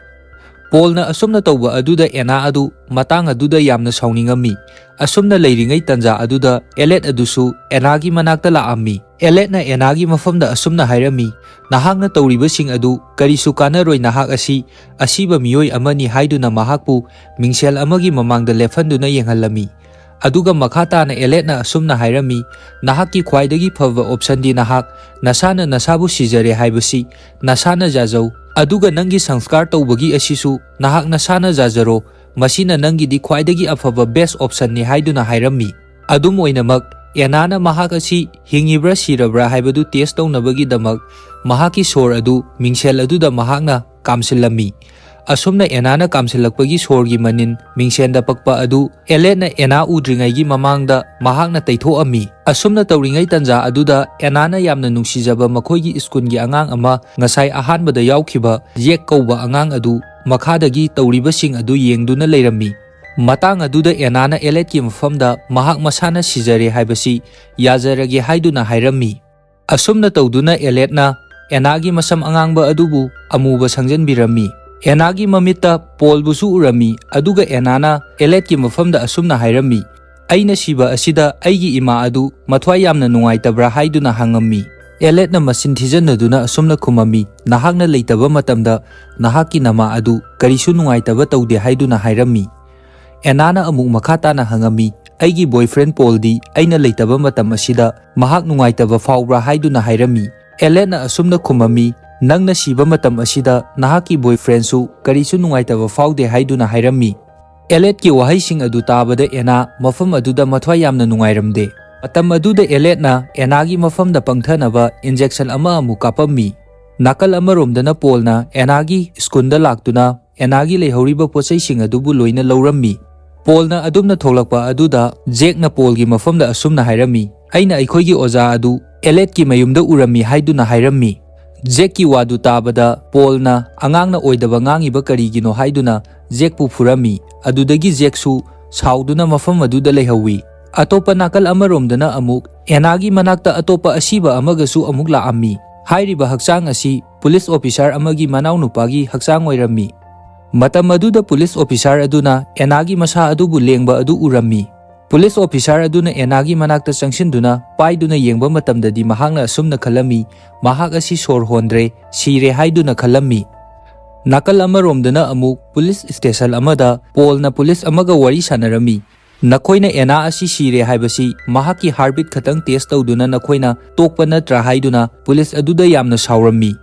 ꯄꯣꯜꯅ ꯑꯁꯨꯝꯅ ꯇꯧꯕ ꯑꯗꯨꯗ ꯑꯦꯅꯥ ꯑꯗꯨ ꯃꯇꯥꯡ ꯑꯗꯨꯗ ꯌꯥꯝꯅ ꯁꯥꯎꯅꯤꯡꯉꯝꯃꯤ꯫ ꯑꯁꯨꯝꯅ ꯂꯩꯔꯤꯉꯩ ꯇꯟꯖꯥ ꯑꯗꯨꯗ ꯑꯦꯂꯦꯠ ꯑꯗꯨꯁꯨ ꯑꯦꯅꯥꯒꯤ ꯃꯅꯥꯛꯇ ꯂꯥꯛꯑꯝꯃꯤ꯫ ꯑꯦꯂꯦꯠꯅ ꯑꯦꯅꯥꯒꯤ ꯃꯐꯝꯗ ꯑꯁꯨꯝꯅ ꯍꯥꯏꯔꯝꯃꯤ, "ꯅꯍꯥꯛꯅ ꯇꯧꯔꯤꯕꯁꯤꯡ ꯑꯗꯨ ꯀꯔꯤꯁꯨ ꯀꯥꯟꯅꯔꯣꯏ꯫ ꯅꯍꯥꯛ ꯑꯁꯤ ꯑꯁꯤꯕ ꯃꯤꯑꯣꯏ ꯑꯃꯅꯤ" ꯍꯥꯏꯗꯨꯅ ꯃꯍꯥꯛꯄꯨ ꯃꯤꯡꯁꯦꯜ ꯑꯃꯒꯤ ꯃꯃꯥꯡꯗ ꯂꯦꯞꯍꯟꯗꯨꯅ ꯌꯦꯡꯍꯜꯂꯝꯃꯤ꯫ ꯑꯗꯨꯒ ꯃꯈꯥ ꯇꯥꯅ ꯑꯦꯂꯦꯠꯅ ꯑꯁꯨꯝꯅ ꯍꯥꯏꯔꯝꯃꯤ, "ꯅꯍꯥꯛꯀꯤ ꯈ꯭ꯋꯥꯏꯗꯒꯤ ꯐꯕ ꯑꯣꯞꯁꯟꯗꯤ ꯅꯍꯥꯛ ꯅꯁꯥꯅ ꯅꯁꯥꯕꯨ ꯁꯤꯖꯔꯦ ꯍꯥꯏꯕꯁꯤ ꯅꯁꯥꯅ ꯌꯥꯖꯧ꯫ ꯑꯗꯨꯒ ꯅꯪꯒꯤ ꯁꯪꯁꯀꯥꯔ ꯇꯧꯕꯒꯤ ꯑꯁꯤꯁꯨ ꯅꯍꯥꯛ ꯅꯁꯥꯅ ꯌꯥꯖꯔꯣ꯫ ꯃꯁꯤꯅ ꯅꯪꯒꯤꯗꯤ ꯈ꯭ꯋꯥꯏꯗꯒꯤ ꯑꯐꯕ ꯕꯦꯁ ꯑꯣꯞꯁꯟꯅꯤ" ꯍꯥꯏꯗꯨꯅ ꯍꯥꯏꯔꯝꯃꯤ꯫ ꯑꯗꯨꯝ ꯑꯣꯏꯅꯃꯛ, ꯑꯦꯅꯥꯅ ꯃꯍꯥꯛ ꯑꯁꯤ ꯍꯤꯡꯉꯤꯕ꯭ꯔꯥ ꯁꯤꯔꯕ꯭ꯔꯥ ꯍꯥꯏꯕꯗꯨ ꯇꯦꯁ ꯇꯧꯅꯕꯒꯤꯗꯃꯛ ꯃꯍꯥꯛꯀꯤ ꯁꯣꯔ ꯑꯗꯨ ꯃꯤꯡꯁꯦꯜ ꯑꯗꯨꯗ ꯃꯍꯥꯛꯅ ꯀꯥꯝꯁꯤꯜꯂꯝꯃꯤ꯫ ꯑꯁꯨꯝꯅ ꯑꯦꯅꯥꯅ ꯀꯥꯝꯁꯤꯜꯂꯛꯄꯒꯤ ꯁꯣꯔꯒꯤ ꯃꯅꯤꯟ ꯃꯤꯡꯁꯦꯟꯗ ꯄꯛꯄ ꯑꯗꯨ ꯑꯦꯂꯦꯠꯅ ꯑꯦꯅꯥ ꯎꯗ꯭ꯔꯤꯉꯩꯒꯤ ꯃꯃꯥꯡꯗ ꯃꯍꯥꯛꯅ ꯇꯩꯊꯣꯛꯑꯝꯃꯤ꯫ ꯑꯁꯨꯝꯅ ꯇꯧꯔꯤꯉꯩ ꯇꯟꯖꯥ ꯑꯗꯨꯗ ꯑꯦꯅꯥꯅ ꯌꯥꯝꯅ ꯅꯨꯡꯁꯤꯖꯕ ꯃꯈꯣꯏꯒꯤ ꯁ꯭ꯀꯨꯜꯒꯤ ꯑꯉꯥꯡ ꯑꯃ, ꯉꯁꯥꯏ ꯑꯍꯥꯟꯕꯗ ꯌꯥꯎꯈꯤꯕ ꯖꯦꯛ ꯀꯧꯕ ꯑꯉꯥꯡ ꯑꯗꯨ, ꯃꯈꯥꯗꯒꯤ ꯇꯧꯔꯤꯕꯁꯤꯡ ꯑꯗꯨ ꯌꯦꯡꯗꯨꯅ ꯂꯩꯔꯝꯃꯤ꯫ ꯃꯇꯥꯡ ꯑꯗꯨꯗ ꯑꯦꯅꯥꯅ ꯑꯦꯂꯦꯠꯀꯤ ꯃꯐꯝꯗ ꯃꯍꯥꯛ ꯃꯁꯥꯅ ꯁꯤꯖꯔꯦ ꯍꯥꯏꯕꯁꯤ ꯌꯥꯖꯔꯒꯦ ꯍꯥꯏꯗꯨꯅ ꯍꯥꯏꯔꯝꯃꯤ꯫ ꯑꯁꯨꯝꯅ ꯇꯧꯗꯨꯅ ꯑꯦꯂꯦꯠꯅ ꯑꯦꯅꯥꯒꯤ ꯃꯁꯝ ꯑꯉꯥꯡꯕ ꯑꯗꯨꯕꯨ ꯑꯃꯨꯕ ꯁꯪꯖꯟꯕꯤꯔꯝꯃꯤ꯫ ꯑꯦꯅꯥꯒꯤ ꯃꯃꯤꯠꯇ ꯄꯣꯜꯕꯨꯁꯨ ꯎꯔꯝꯃꯤ, ꯑꯗꯨꯒ ꯑꯦꯅꯥꯅ ꯑꯦꯂꯦꯠꯀꯤ ꯃꯐꯝꯗ ꯑꯁꯨꯝꯅ ꯍꯥꯏꯔꯝꯃꯤ, "ꯑꯩꯅ ꯁꯤꯕ ꯑꯁꯤꯗ ꯑꯩꯒꯤ ꯏꯃꯥ ꯑꯗꯨ ꯃꯊ꯭ꯋꯥꯏ ꯌꯥꯝꯅ ꯅꯨꯡꯉꯥꯏꯇꯕ꯭ꯔꯥ?" ꯍꯥꯏꯗꯨꯅ ꯍꯪꯉꯝꯃꯤ꯫ ꯑꯦꯂꯦꯠꯅ ꯃꯆꯤꯟ ꯊꯤꯖꯟꯅꯗꯨꯅ ꯑꯁꯨꯝꯅ ꯈꯨꯝꯃꯝꯃꯤ, "ꯅꯍꯥꯛꯅ ꯂꯩꯇꯕ ꯃꯇꯝꯗ ꯅꯍꯥꯛꯀꯤ ꯅꯃꯥ ꯑꯗꯨ ꯀꯔꯤꯁꯨ ꯅꯨꯡꯉꯥꯏꯇꯕ ꯇꯧꯗꯦ" ꯍꯥꯏꯗꯨꯅ ꯍꯥꯏꯔꯝꯃꯤ꯫ ꯑꯦꯅꯥꯅ ꯑꯃꯨꯛ ꯃꯈꯥ ꯇꯥꯅ ꯍꯪꯉꯝꯃꯤ, "ꯑꯩꯒꯤ ꯕꯣꯏꯐ꯭ꯔꯦꯟ ꯄꯣꯜꯗꯤ ꯑꯩꯅ ꯂꯩꯇꯕ ꯃꯇꯝ ꯑꯁꯤꯗ ꯃꯍꯥꯛ ꯅꯨꯡꯉꯥꯏꯇꯕ ꯐꯥꯎꯕ꯭ꯔꯥ?" ꯍꯥꯏꯗꯨꯅ ꯍꯥꯏꯔꯝꯃꯤ꯫ ꯑꯦꯂꯦꯠꯅ ꯑꯁꯨꯝꯅ ꯈꯨꯝꯃꯝꯃꯤ, "ꯅꯪꯅ ꯁꯤꯕ ꯃꯇꯝ ꯑꯁꯤꯗ ꯅꯍꯥꯛꯀꯤ ꯕꯣꯏꯐ꯭ꯔꯦꯟꯁꯨ ꯀꯔꯤꯁꯨ ꯅꯨꯡꯉꯥꯏꯇꯕ ꯐꯥꯎꯗꯦ" ꯍꯥꯏꯗꯨꯅ ꯍꯥꯏꯔꯝꯃꯤ꯫ ꯑꯦꯂꯦꯠꯀꯤ ꯋꯥꯍꯩꯁꯤꯡ ꯑꯗꯨ ꯇꯥꯕꯗ ꯑꯦꯅꯥ ꯃꯐꯝ ꯑꯗꯨꯗ ꯃꯊ꯭ꯋꯥꯏ ꯌꯥꯝꯅ ꯅꯨꯡꯉꯥꯏꯔꯝꯗꯦ꯫ ꯃꯇꯝ ꯑꯗꯨꯗ ꯑꯦꯂꯦꯠꯅ ꯑꯦꯅꯥꯒꯤ ꯃꯐꯝꯗ ꯄꯪꯊꯅꯕ ꯏꯟꯖꯦꯛꯁꯟ ꯑꯃ ꯑꯃꯨꯛ ꯀꯥꯞꯄꯝꯃꯤ꯫ ꯅꯥꯀꯜ ꯑꯃꯔꯣꯝꯗꯅ ꯄꯣꯜꯅ ꯑꯦꯅꯥꯒꯤ ꯁ꯭ꯀꯨꯜꯗ ꯂꯥꯛꯇꯨꯅ ꯑꯦꯅꯥꯒꯤ ꯂꯩꯍꯧꯔꯤꯕ ꯄꯣꯠꯆꯩꯁꯤꯡ ꯑꯗꯨꯕꯨ ꯂꯣꯏꯅ ꯂꯧꯔꯝꯃꯤ꯫ ꯄꯣꯜꯅ ꯑꯗꯨꯝꯅ ꯊꯣꯛꯂꯛꯄ ꯑꯗꯨꯗ ꯖꯦꯛꯅ ꯄꯣꯜꯒꯤ ꯃꯐꯝꯗ ꯑꯁꯨꯝꯅ ꯍꯥꯏꯔꯝꯃꯤ, "ꯑꯩꯅ ꯑꯩꯈꯣꯏꯒꯤ ꯑꯣꯖꯥ ꯑꯗꯨ ꯑꯦꯂꯦꯠꯀꯤ ꯃꯌꯨꯝꯗ ꯎꯔꯝꯃꯤ" ꯍꯥꯏꯗꯨꯅ ꯍꯥꯏꯔꯝꯃꯤ꯫ ꯖꯦꯛꯀꯤ ꯋꯥꯗꯨ ꯇꯥꯕꯗ ꯄꯣꯜꯅ, "ꯑꯉꯥꯡꯅ ꯑꯣꯏꯗꯕ ꯉꯥꯡꯉꯤꯕ ꯀꯔꯤꯒꯤꯅꯣ?" ꯍꯥꯏꯗꯨꯅ ꯖꯦꯛꯄꯨ ꯐꯨꯔꯝꯃꯤ꯫ ꯑꯗꯨꯗꯒꯤ ꯖꯦꯛꯁꯨ ꯁꯥꯎꯗꯨꯅ ꯃꯐꯝ ꯑꯗꯨꯗ ꯂꯩꯍꯧꯋꯤ꯫ ꯑꯇꯣꯞꯄ ꯅꯥꯀꯜ ꯑꯃꯔꯣꯝꯗꯅ ꯑꯃꯨꯛ ꯑꯦꯅꯥꯒꯤ ꯃꯅꯥꯛꯇ ꯑꯇꯣꯞꯄ ꯑꯁꯤꯕ ꯑꯃꯒꯁꯨ ꯑꯃꯨꯛ ꯂꯥꯛꯑꯝꯃꯤ꯫ ꯍꯥꯏꯔꯤꯕ ꯍꯛꯆꯥꯡ ꯑꯁꯤ ꯄꯨꯂꯤꯁ ꯑꯣꯐꯤꯁꯥꯔ ꯑꯃꯒꯤ ꯃꯅꯥꯎꯅꯨꯄꯥꯒꯤ ꯍꯛꯆꯥꯡ ꯑꯣꯏꯔꯝꯃꯤ꯫ ꯃꯇꯝ ꯑꯗꯨꯗ ꯄꯨꯂꯤꯁ ꯑꯣꯐꯤꯁꯥꯔ ꯑꯗꯨꯅ ꯑꯦꯅꯥꯒꯤ ꯃꯁꯥ ꯑꯗꯨꯕꯨ ꯂꯦꯡꯕ ꯑꯗꯨ ꯎꯔꯝꯃꯤ꯫ ꯄꯨꯂꯤꯁ ꯑꯣꯐꯤꯁꯥꯔ ꯑꯗꯨꯅ ꯑꯦꯅꯥꯒꯤ ꯃꯅꯥꯛꯇ ꯆꯪꯁꯤꯟꯗꯨꯅ ꯄꯥꯏꯗꯨꯅ ꯌꯦꯡꯕ ꯃꯇꯝꯗꯗꯤ ꯃꯍꯥꯛꯅ ꯑꯁꯨꯝꯅ ꯈꯜꯂꯝꯃꯤ, "ꯃꯍꯥꯛ ꯑꯁꯤ ꯁꯣꯔ ꯍꯣꯟꯗ꯭ꯔꯦ, ꯁꯤꯔꯦ" ꯍꯥꯏꯗꯨꯅ ꯈꯜꯂꯝꯃꯤ꯫ ꯅꯥꯀꯜ ꯑꯃꯔꯣꯝꯗꯅ ꯑꯃꯨꯛ ꯄꯨꯂꯤꯁ ꯁ꯭ꯇꯦꯁꯟ ꯑꯃꯗ ꯄꯣꯜꯅ ꯄꯨꯂꯤꯁ ꯑꯃꯒ ꯋꯥꯔꯤ ꯁꯥꯟꯅꯔꯝꯃꯤ꯫ "ꯅꯈꯣꯏꯅ ꯑꯦꯅꯥ ꯑꯁꯤ ꯁꯤꯔꯦ ꯍꯥꯏꯕꯁꯤ ꯃꯍꯥꯛꯀꯤ ꯍꯥꯔꯠꯕꯤꯠ ꯈꯛꯇꯪ ꯇꯦꯁ ꯇꯧꯗꯨꯅ ꯅꯈꯣꯏꯅ ꯇꯣꯛꯄ ꯅꯠꯇ꯭ꯔꯥ?" ꯍꯥꯏꯗꯨꯅ ꯄꯨꯂꯤꯁ ꯑꯗꯨꯗ ꯌꯥꯝꯅ ꯁꯥꯎꯔꯝꯃꯤ꯫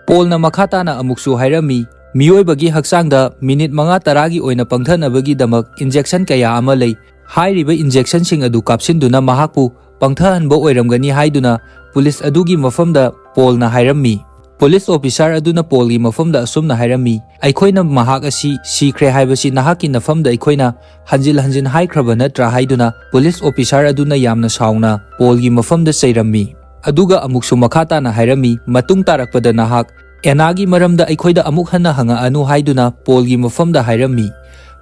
ꯄꯣꯜꯅ ꯃꯈꯥ ꯇꯥꯅ ꯑꯃꯨꯛꯁꯨ ꯍꯥꯏꯔꯝꯃꯤ, "ꯃꯤꯑꯣꯏꯕꯒꯤ ꯍꯛꯆꯥꯡꯗ ꯃꯤꯅꯤꯠ ꯃꯉꯥ ꯇꯔꯥꯒꯤ ꯑꯣꯏꯅ ꯄꯪꯊꯅꯕꯒꯤꯗꯃꯛ ꯏꯟꯖꯦꯛꯁꯟ ꯀꯌꯥ ꯑꯃ ꯂꯩ꯫ ꯍꯥꯏꯔꯤꯕ ꯏꯟꯖꯦꯛꯁꯟꯁꯤꯡ ꯑꯗꯨ ꯀꯥꯞꯁꯤꯟꯗꯨꯅ ꯃꯍꯥꯛꯄꯨ ꯄꯪꯊꯍꯟꯕ ꯑꯣꯏꯔꯝꯒꯅꯤ" ꯍꯥꯏꯗꯨꯅ ꯄꯨꯂꯤꯁ ꯑꯗꯨꯒꯤ ꯃꯐꯝꯗ ꯄꯣꯜꯅ ꯍꯥꯏꯔꯝꯃꯤ꯫ ꯄꯨꯂꯤꯁ ꯑꯣꯐꯤꯁꯥꯔ ꯑꯗꯨꯅ ꯄꯣꯜꯒꯤ ꯃꯐꯝꯗ ꯑꯁꯨꯝꯅ ꯍꯥꯏꯔꯝꯃꯤ, "ꯑꯩꯈꯣꯏꯅ ꯃꯍꯥꯛ ꯑꯁꯤ ꯁꯤꯈ꯭ꯔꯦ ꯍꯥꯏꯕꯁꯤ ꯅꯍꯥꯛꯀꯤ ꯅꯐꯝꯗ ꯑꯩꯈꯣꯏꯅ ꯍꯟꯖꯤꯟ ꯍꯟꯖꯤꯟ ꯍꯥꯏꯈ꯭ꯔꯕ ꯅꯠꯇ꯭ꯔꯥ?" ꯍꯥꯏꯗꯨꯅ ꯄꯨꯂꯤꯁ ꯑꯣꯐꯤꯁꯥꯔ ꯑꯗꯨꯅ ꯌꯥꯝꯅ ꯁꯥꯎꯅ ꯄꯣꯜꯒꯤ ꯃꯐꯝꯗ ꯆꯩꯔꯝꯃꯤ꯫ ꯑꯗꯨꯒ ꯑꯃꯨꯛꯁꯨ ꯃꯈꯥ ꯇꯥꯅ ꯍꯥꯏꯔꯝꯃꯤ, "ꯃꯇꯨꯡ ꯇꯥꯔꯛꯄꯗ ꯅꯍꯥꯛ ꯑꯦꯅꯥꯒꯤ ꯃꯔꯝꯗ ꯑꯩꯈꯣꯏꯗ ꯑꯃꯨꯛ ꯍꯟꯅ ꯍꯪꯉꯛꯑꯅꯨ" ꯍꯥꯏꯗꯨꯅ ꯄꯣꯜꯒꯤ ꯃꯐꯝꯗ ꯍꯥꯏꯔꯝꯃꯤ꯫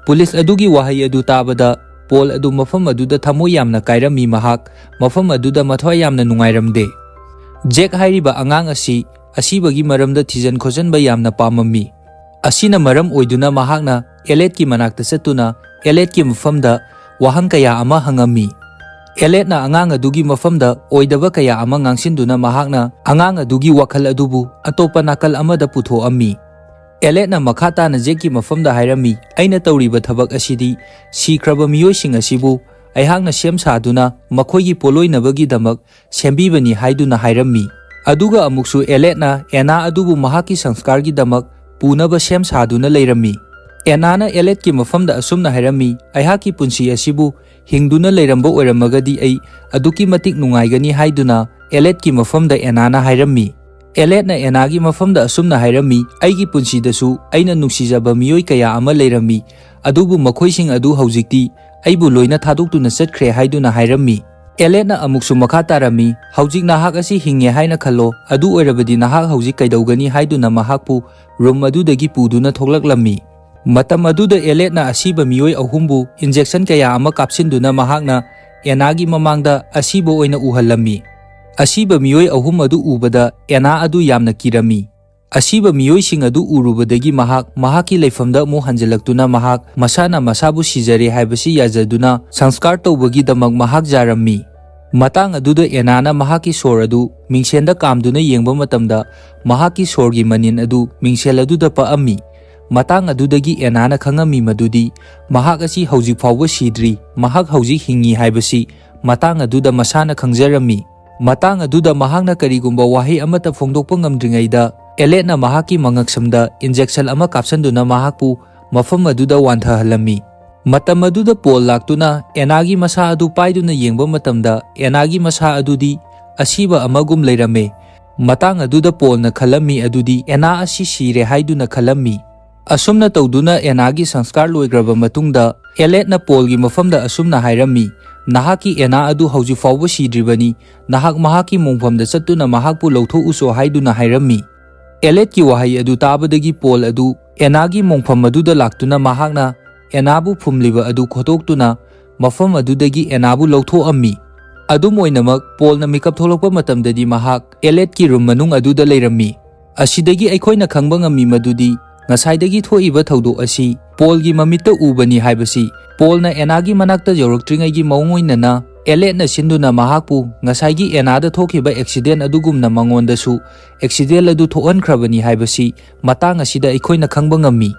ꯄꯨꯂꯤꯁ ꯑꯗꯨꯒꯤ ꯋꯥꯍꯩ ꯑꯗꯨ ꯇꯥꯕꯗ ꯄꯣꯜ ꯑꯗꯨ ꯃꯐꯝ ꯑꯗꯨꯗ ꯊꯃꯣꯏ ꯌꯥꯝꯅ ꯀꯥꯏꯔꯝꯃꯤ, ꯃꯍꯥꯛ ꯃꯐꯝ ꯑꯗꯨꯗ ꯃꯊ꯭ꯋꯥꯏ ꯌꯥꯝꯅ ꯅꯨꯡꯉꯥꯏꯔꯝꯗꯦ꯫ ꯖꯦꯛ ꯍꯥꯏꯔꯤꯕ ꯑꯉꯥꯡ ꯑꯁꯤ ꯑꯁꯤꯕꯒꯤ ꯃꯔꯝꯗ ꯊꯤꯖꯟ ꯈꯣꯠꯆꯟꯕ ꯌꯥꯝꯅ ꯄꯥꯝꯃꯝꯃꯤ꯫ ꯑꯁꯤꯅ ꯃꯔꯝ ꯑꯣꯏꯗꯨꯅ ꯃꯍꯥꯛꯅ ꯑꯦꯂꯦꯠꯀꯤ ꯃꯅꯥꯛꯇ ꯆꯠꯇꯨꯅ ꯑꯦꯂꯦꯠꯀꯤ ꯃꯐꯝꯗ ꯋꯥꯍꯪ ꯀꯌꯥ ꯑꯃ ꯍꯪꯉꯝꯃꯤ꯫ ꯑꯦꯂꯦꯠꯅ ꯑꯉꯥꯡ ꯑꯗꯨꯒꯤ ꯃꯐꯝꯗ ꯑꯣꯏꯗꯕ ꯀꯌꯥ ꯑꯃ ꯉꯥꯡꯁꯤꯟꯗꯨꯅ ꯃꯍꯥꯛꯅ ꯑꯉꯥꯡ ꯑꯗꯨꯒꯤ ꯋꯥꯈꯜ ꯑꯗꯨꯕꯨ ꯑꯇꯣꯞꯄ ꯅꯥꯀꯜ ꯑꯃꯗ ꯄꯨꯊꯣꯛꯑꯝꯃꯤ꯫ ꯑꯦꯂꯦꯠꯅ ꯃꯈꯥ ꯇꯥꯅ ꯖꯦꯛꯀꯤ ꯃꯐꯝꯗ ꯍꯥꯏꯔꯝꯃꯤ, "ꯑꯩꯅ ꯇꯧꯔꯤꯕ ꯊꯕꯛ ꯑꯁꯤꯗꯤ ꯁꯤꯈ꯭ꯔꯕ ꯃꯤꯑꯣꯏꯁꯤꯡ ꯑꯁꯤꯕꯨ ꯑꯩꯍꯥꯛꯅ ꯁꯦꯝ ꯁꯥꯗꯨꯅ ꯃꯈꯣꯏꯒꯤ ꯄꯣꯠꯂꯣꯏꯅꯕꯒꯤꯗꯃꯛ ꯁꯦꯝꯕꯤꯕꯅꯤ" ꯍꯥꯏꯗꯨꯅ ꯍꯥꯏꯔꯝꯃꯤ꯫ ꯑꯗꯨꯒ ꯑꯃꯨꯛꯁꯨ ꯑꯦꯂꯦꯠꯅ ꯑꯦꯅꯥ ꯑꯗꯨꯕꯨ ꯃꯍꯥꯛꯀꯤ ꯁꯪꯁꯀꯥꯔꯒꯤꯗꯃꯛ ꯄꯨꯅꯕ ꯁꯦꯝ ꯁꯥꯗꯨꯅ ꯂꯩꯔꯝꯃꯤ꯫ ꯑꯦꯅꯥꯅ ꯑꯦꯂꯦꯠꯀꯤ ꯃꯐꯝꯗ ꯑꯁꯨꯝꯅ ꯍꯥꯏꯔꯝꯃꯤ, "ꯑꯩꯍꯥꯛꯀꯤ ꯄꯨꯟꯁꯤ ꯑꯁꯤꯕꯨ ꯍꯤꯡꯗꯨꯅ ꯂꯩꯔꯝꯕ ꯑꯣꯏꯔꯝꯃꯒꯗꯤ ꯑꯩ ꯑꯗꯨꯛꯀꯤ ꯃꯇꯤꯛ ꯅꯨꯡꯉꯥꯏꯒꯅꯤ" ꯍꯥꯏꯗꯨꯅ ꯑꯦꯂꯦꯠꯀꯤ ꯃꯐꯝꯗ ꯑꯦꯅꯥꯅ ꯍꯥꯏꯔꯝꯃꯤ꯫ ꯑꯦꯂꯦꯠꯅ ꯑꯦꯅꯥꯒꯤ ꯃꯐꯝꯗ ꯑꯁꯨꯝꯅ ꯍꯥꯏꯔꯝꯃꯤ, "ꯑꯩꯒꯤ ꯄꯨꯟꯁꯤꯗꯁꯨ ꯑꯩꯅ ꯅꯨꯡꯁꯤꯖꯕ ꯃꯤꯑꯣꯏ ꯀꯌꯥ ꯑꯃ ꯂꯩꯔꯝꯃꯤ, ꯑꯗꯨꯕꯨ ꯃꯈꯣꯏꯁꯤꯡ ꯑꯗꯨ ꯍꯧꯖꯤꯛꯇꯤ ꯑꯩꯕꯨ ꯂꯣꯏꯅ ꯊꯥꯗꯣꯛꯇꯨꯅ ꯆꯠꯈ꯭ꯔꯦ" ꯍꯥꯏꯗꯨꯅ ꯍꯥꯏꯔꯝꯃꯤ꯫ ꯑꯦꯂꯦꯠꯅ ꯑꯃꯨꯛꯁꯨ ꯃꯈꯥ ꯇꯥꯔꯝꯃꯤ, "ꯍꯧꯖꯤꯛ ꯅꯍꯥꯛ ꯑꯁꯤ ꯍꯤꯡꯉꯦ ꯍꯥꯏꯅ ꯈꯜꯂꯣ, ꯑꯗꯨ ꯑꯣꯏꯔꯕꯗꯤ ꯅꯍꯥꯛ ꯍꯧꯖꯤꯛ ꯀꯩꯗꯧꯒꯅꯤ?" ꯍꯥꯏꯗꯨꯅ ꯃꯍꯥꯛꯄꯨ ꯔꯨꯝ ꯑꯗꯨꯗꯒꯤ ꯄꯨꯗꯨꯅ ꯊꯣꯛꯂꯛꯂꯝꯃꯤ꯫ ꯃꯇꯝ ꯑꯗꯨꯗ ꯑꯦꯂꯦꯠꯅ ꯑꯁꯤꯕ ꯃꯤꯑꯣꯏ ꯑꯍꯨꯝꯕꯨ ꯏꯟꯖꯦꯛꯁꯟ ꯀꯌꯥ ꯑꯃ ꯀꯥꯞꯁꯤꯟꯗꯨꯅ ꯃꯍꯥꯛꯅ ꯑꯦꯅꯥꯒꯤ ꯃꯃꯥꯡꯗ ꯑꯁꯤꯕ ꯑꯣꯏꯅ ꯎꯍꯜꯂꯝꯃꯤ꯫ ꯑꯁꯤꯕ ꯃꯤꯑꯣꯏ ꯑꯍꯨꯝ ꯑꯗꯨ ꯎꯕꯗ ꯑꯦꯅꯥ ꯑꯗꯨ ꯌꯥꯝꯅ ꯀꯤꯔꯝꯃꯤ꯫ ꯑꯁꯤꯕ ꯃꯤꯑꯣꯏꯁꯤꯡ ꯑꯗꯨ ꯎꯔꯨꯕꯗꯒꯤ ꯃꯍꯥꯛ ꯃꯍꯥꯛꯀꯤ ꯂꯩꯐꯝꯗ ꯑꯃꯨꯛ ꯍꯟꯖꯤꯜꯂꯛꯇꯨꯅ ꯃꯍꯥꯛ ꯃꯁꯥꯅ ꯃꯁꯥꯕꯨ ꯁꯤꯖꯔꯦ ꯍꯥꯏꯕꯁꯤ ꯌꯥꯖꯗꯨꯅ ꯁꯪꯁꯀꯥꯔ ꯇꯧꯕꯒꯤꯗꯃꯛ ꯃꯍꯥꯛ ꯌꯥꯔꯝꯃꯤ꯫ ꯃꯇꯥꯡ ꯑꯗꯨꯗ ꯑꯦꯅꯥꯅ ꯃꯍꯥꯛꯀꯤ ꯁꯣꯔ ꯑꯗꯨ ꯃꯤꯡꯁꯦꯟꯗ ꯀꯥꯝꯗꯨꯅ ꯌꯦꯡꯕ ꯃꯇꯝꯗ ꯃꯍꯥꯛꯀꯤ ꯁꯣꯔꯒꯤ ꯃꯅꯤꯟ ꯑꯗꯨ ꯃꯤꯡꯁꯦꯜ ꯑꯗꯨꯗ ꯄꯛꯑꯝꯃꯤ꯫ ꯃꯇꯥꯡ ꯑꯗꯨꯗꯒꯤ ꯑꯦꯅꯥꯅ ꯈꯪꯉꯝꯃꯤ ꯃꯗꯨꯗꯤ ꯃꯍꯥꯛ ꯑꯁꯤ ꯍꯧꯖꯤꯛ ꯐꯥꯎꯕ ꯁꯤꯗ꯭ꯔꯤ, ꯃꯍꯥꯛ ꯍꯧꯖꯤꯛ ꯍꯤꯡꯉꯤ ꯍꯥꯏꯕꯁꯤ ꯃꯇꯥꯡ ꯑꯗꯨꯗ ꯃꯁꯥꯅ ꯈꯪꯖꯔꯝꯃꯤ꯫ ꯃꯇꯥꯡ ꯑꯗꯨꯗ ꯃꯍꯥꯛꯅ ꯀꯔꯤꯒꯨꯝꯕ ꯋꯥꯍꯩ ꯑꯃꯠꯇ ꯐꯣꯡꯗꯣꯛꯄ ꯉꯝꯗ꯭ꯔꯤꯉꯩꯗ, ꯑꯦꯂꯦꯠꯅ ꯃꯍꯥꯛꯀꯤ ꯃꯉꯛꯁꯝꯗ ꯏꯟꯖꯦꯛꯁꯟ ꯑꯃ ꯀꯥꯞꯁꯤꯟꯗꯨꯅ ꯃꯍꯥꯛꯄꯨ ꯃꯐꯝ ꯑꯗꯨꯗ ꯋꯥꯟꯊꯍꯜꯂꯝꯃꯤ꯫ ꯃꯇꯝ ꯑꯗꯨꯗ ꯄꯣꯜ ꯂꯥꯛꯇꯨꯅ ꯑꯦꯅꯥꯒꯤ ꯃꯁꯥ ꯑꯗꯨ ꯄꯥꯏꯗꯨꯅ ꯌꯦꯡꯕ ꯃꯇꯝꯗ, ꯑꯦꯅꯥꯒꯤ ꯃꯁꯥ ꯑꯗꯨꯗꯤ ꯑꯁꯤꯕ ꯑꯃꯒꯨꯝ ꯂꯩꯔꯝꯃꯦ꯫ ꯃꯇꯥꯡ ꯑꯗꯨꯗ ꯄꯣꯜꯅ ꯈꯜꯂꯝꯃꯤ ꯑꯗꯨꯗꯤ ꯑꯦꯅꯥ ꯑꯁꯤ ꯁꯤꯔꯦ ꯍꯥꯏꯗꯨꯅ ꯈꯜꯂꯝꯃꯤ꯫ ꯑꯁꯨꯝꯅ ꯇꯧꯗꯨꯅ ꯑꯦꯅꯥꯒꯤ ꯁꯪꯁꯀꯥꯔ ꯂꯣꯏꯈ꯭ꯔꯕ ꯃꯇꯨꯡꯗ, ꯑꯦꯂꯦꯠꯅ ꯄꯣꯜꯒꯤ ꯃꯐꯝꯗ ꯑꯁꯨꯝꯅ ꯍꯥꯏꯔꯝꯃꯤ, "ꯅꯍꯥꯛꯀꯤ ꯑꯦꯅꯥ ꯑꯗꯨ ꯍꯧꯖꯤꯛ ꯐꯥꯎꯕ ꯁꯤꯗ꯭ꯔꯤꯕꯅꯤ, ꯅꯍꯥꯛ ꯃꯍꯥꯛꯀꯤ ꯃꯣꯡꯐꯝꯗ ꯆꯠꯇꯨꯅ ꯃꯍꯥꯛꯄꯨ ꯂꯧꯊꯣꯛꯎꯆꯣ" ꯍꯥꯏꯗꯨꯅ ꯍꯥꯏꯔꯝꯃꯤ꯫ ꯑꯦꯂꯦꯠꯀꯤ ꯋꯥꯍꯩ ꯑꯗꯨ ꯇꯥꯕꯗꯒꯤ ꯄꯣꯜ ꯑꯗꯨ ꯑꯦꯅꯥꯒꯤ ꯃꯣꯡꯐꯝ ꯑꯗꯨꯗ ꯂꯥꯛꯇꯨꯅ ꯃꯍꯥꯛꯅ ꯑꯦꯅꯥꯕꯨ ꯐꯨꯝꯂꯤꯕ ꯑꯗꯨ ꯈꯣꯠꯇꯣꯛꯇꯨꯅ ꯃꯐꯝ ꯑꯗꯨꯗꯒꯤ ꯑꯦꯅꯥꯕꯨ ꯂꯧꯊꯣꯛꯑꯝꯃꯤ꯫ ꯑꯗꯨꯝ ꯑꯣꯏꯅꯃꯛ, ꯄꯣꯜꯅ ꯃꯤꯀꯞ ꯊꯣꯛꯂꯛꯄ ꯃꯇꯝꯗꯗꯤ ꯃꯍꯥꯛ ꯑꯦꯂꯦꯠꯀꯤ ꯔꯨꯝ ꯃꯅꯨꯡ ꯑꯗꯨꯗ ꯂꯩꯔꯝꯃꯤ꯫ ꯑꯁꯤꯗꯒꯤ ꯑꯩꯈꯣꯏꯅ ꯈꯪꯕ ꯉꯝꯃꯤ ꯃꯗꯨꯗꯤ ꯉꯁꯥꯏꯗꯒꯤ ꯊꯣꯛꯏꯕ ꯊꯧꯗꯣꯛ ꯑꯁꯤ ꯄꯣꯜꯒꯤ ꯃꯃꯤꯠꯇ ꯎꯕꯅꯤ ꯍꯥꯏꯕꯁꯤ꯫ ꯄꯣꯜꯅ ꯑꯦꯅꯥꯒꯤ ꯃꯅꯥꯛꯇ ꯌꯧꯔꯛꯇ꯭ꯔꯤꯉꯩꯒꯤ ꯃꯑꯣꯡ ꯑꯣꯏꯅꯅ ꯑꯦꯂꯦꯠꯅ ꯁꯤꯟꯗꯨꯅ ꯃꯍꯥꯛꯄꯨ ꯉꯁꯥꯏꯒꯤ ꯑꯦꯅꯥꯗ ꯊꯣꯛꯈꯤꯕ ꯑꯦꯛꯁꯤꯗꯦꯟ ꯑꯗꯨꯒꯨꯝꯅ ꯃꯉꯣꯟꯗꯁꯨ ꯑꯦꯛꯁꯤꯗꯦꯟ ꯑꯗꯨ ꯊꯣꯛꯍꯟꯈ꯭ꯔꯕꯅꯤ ꯍꯥꯏꯕꯁꯤ ꯃꯇꯥꯡ ꯑꯁꯤꯗ ꯑꯩꯈꯣꯏꯅ ꯈꯪꯕ ꯉꯝꯃꯤ꯫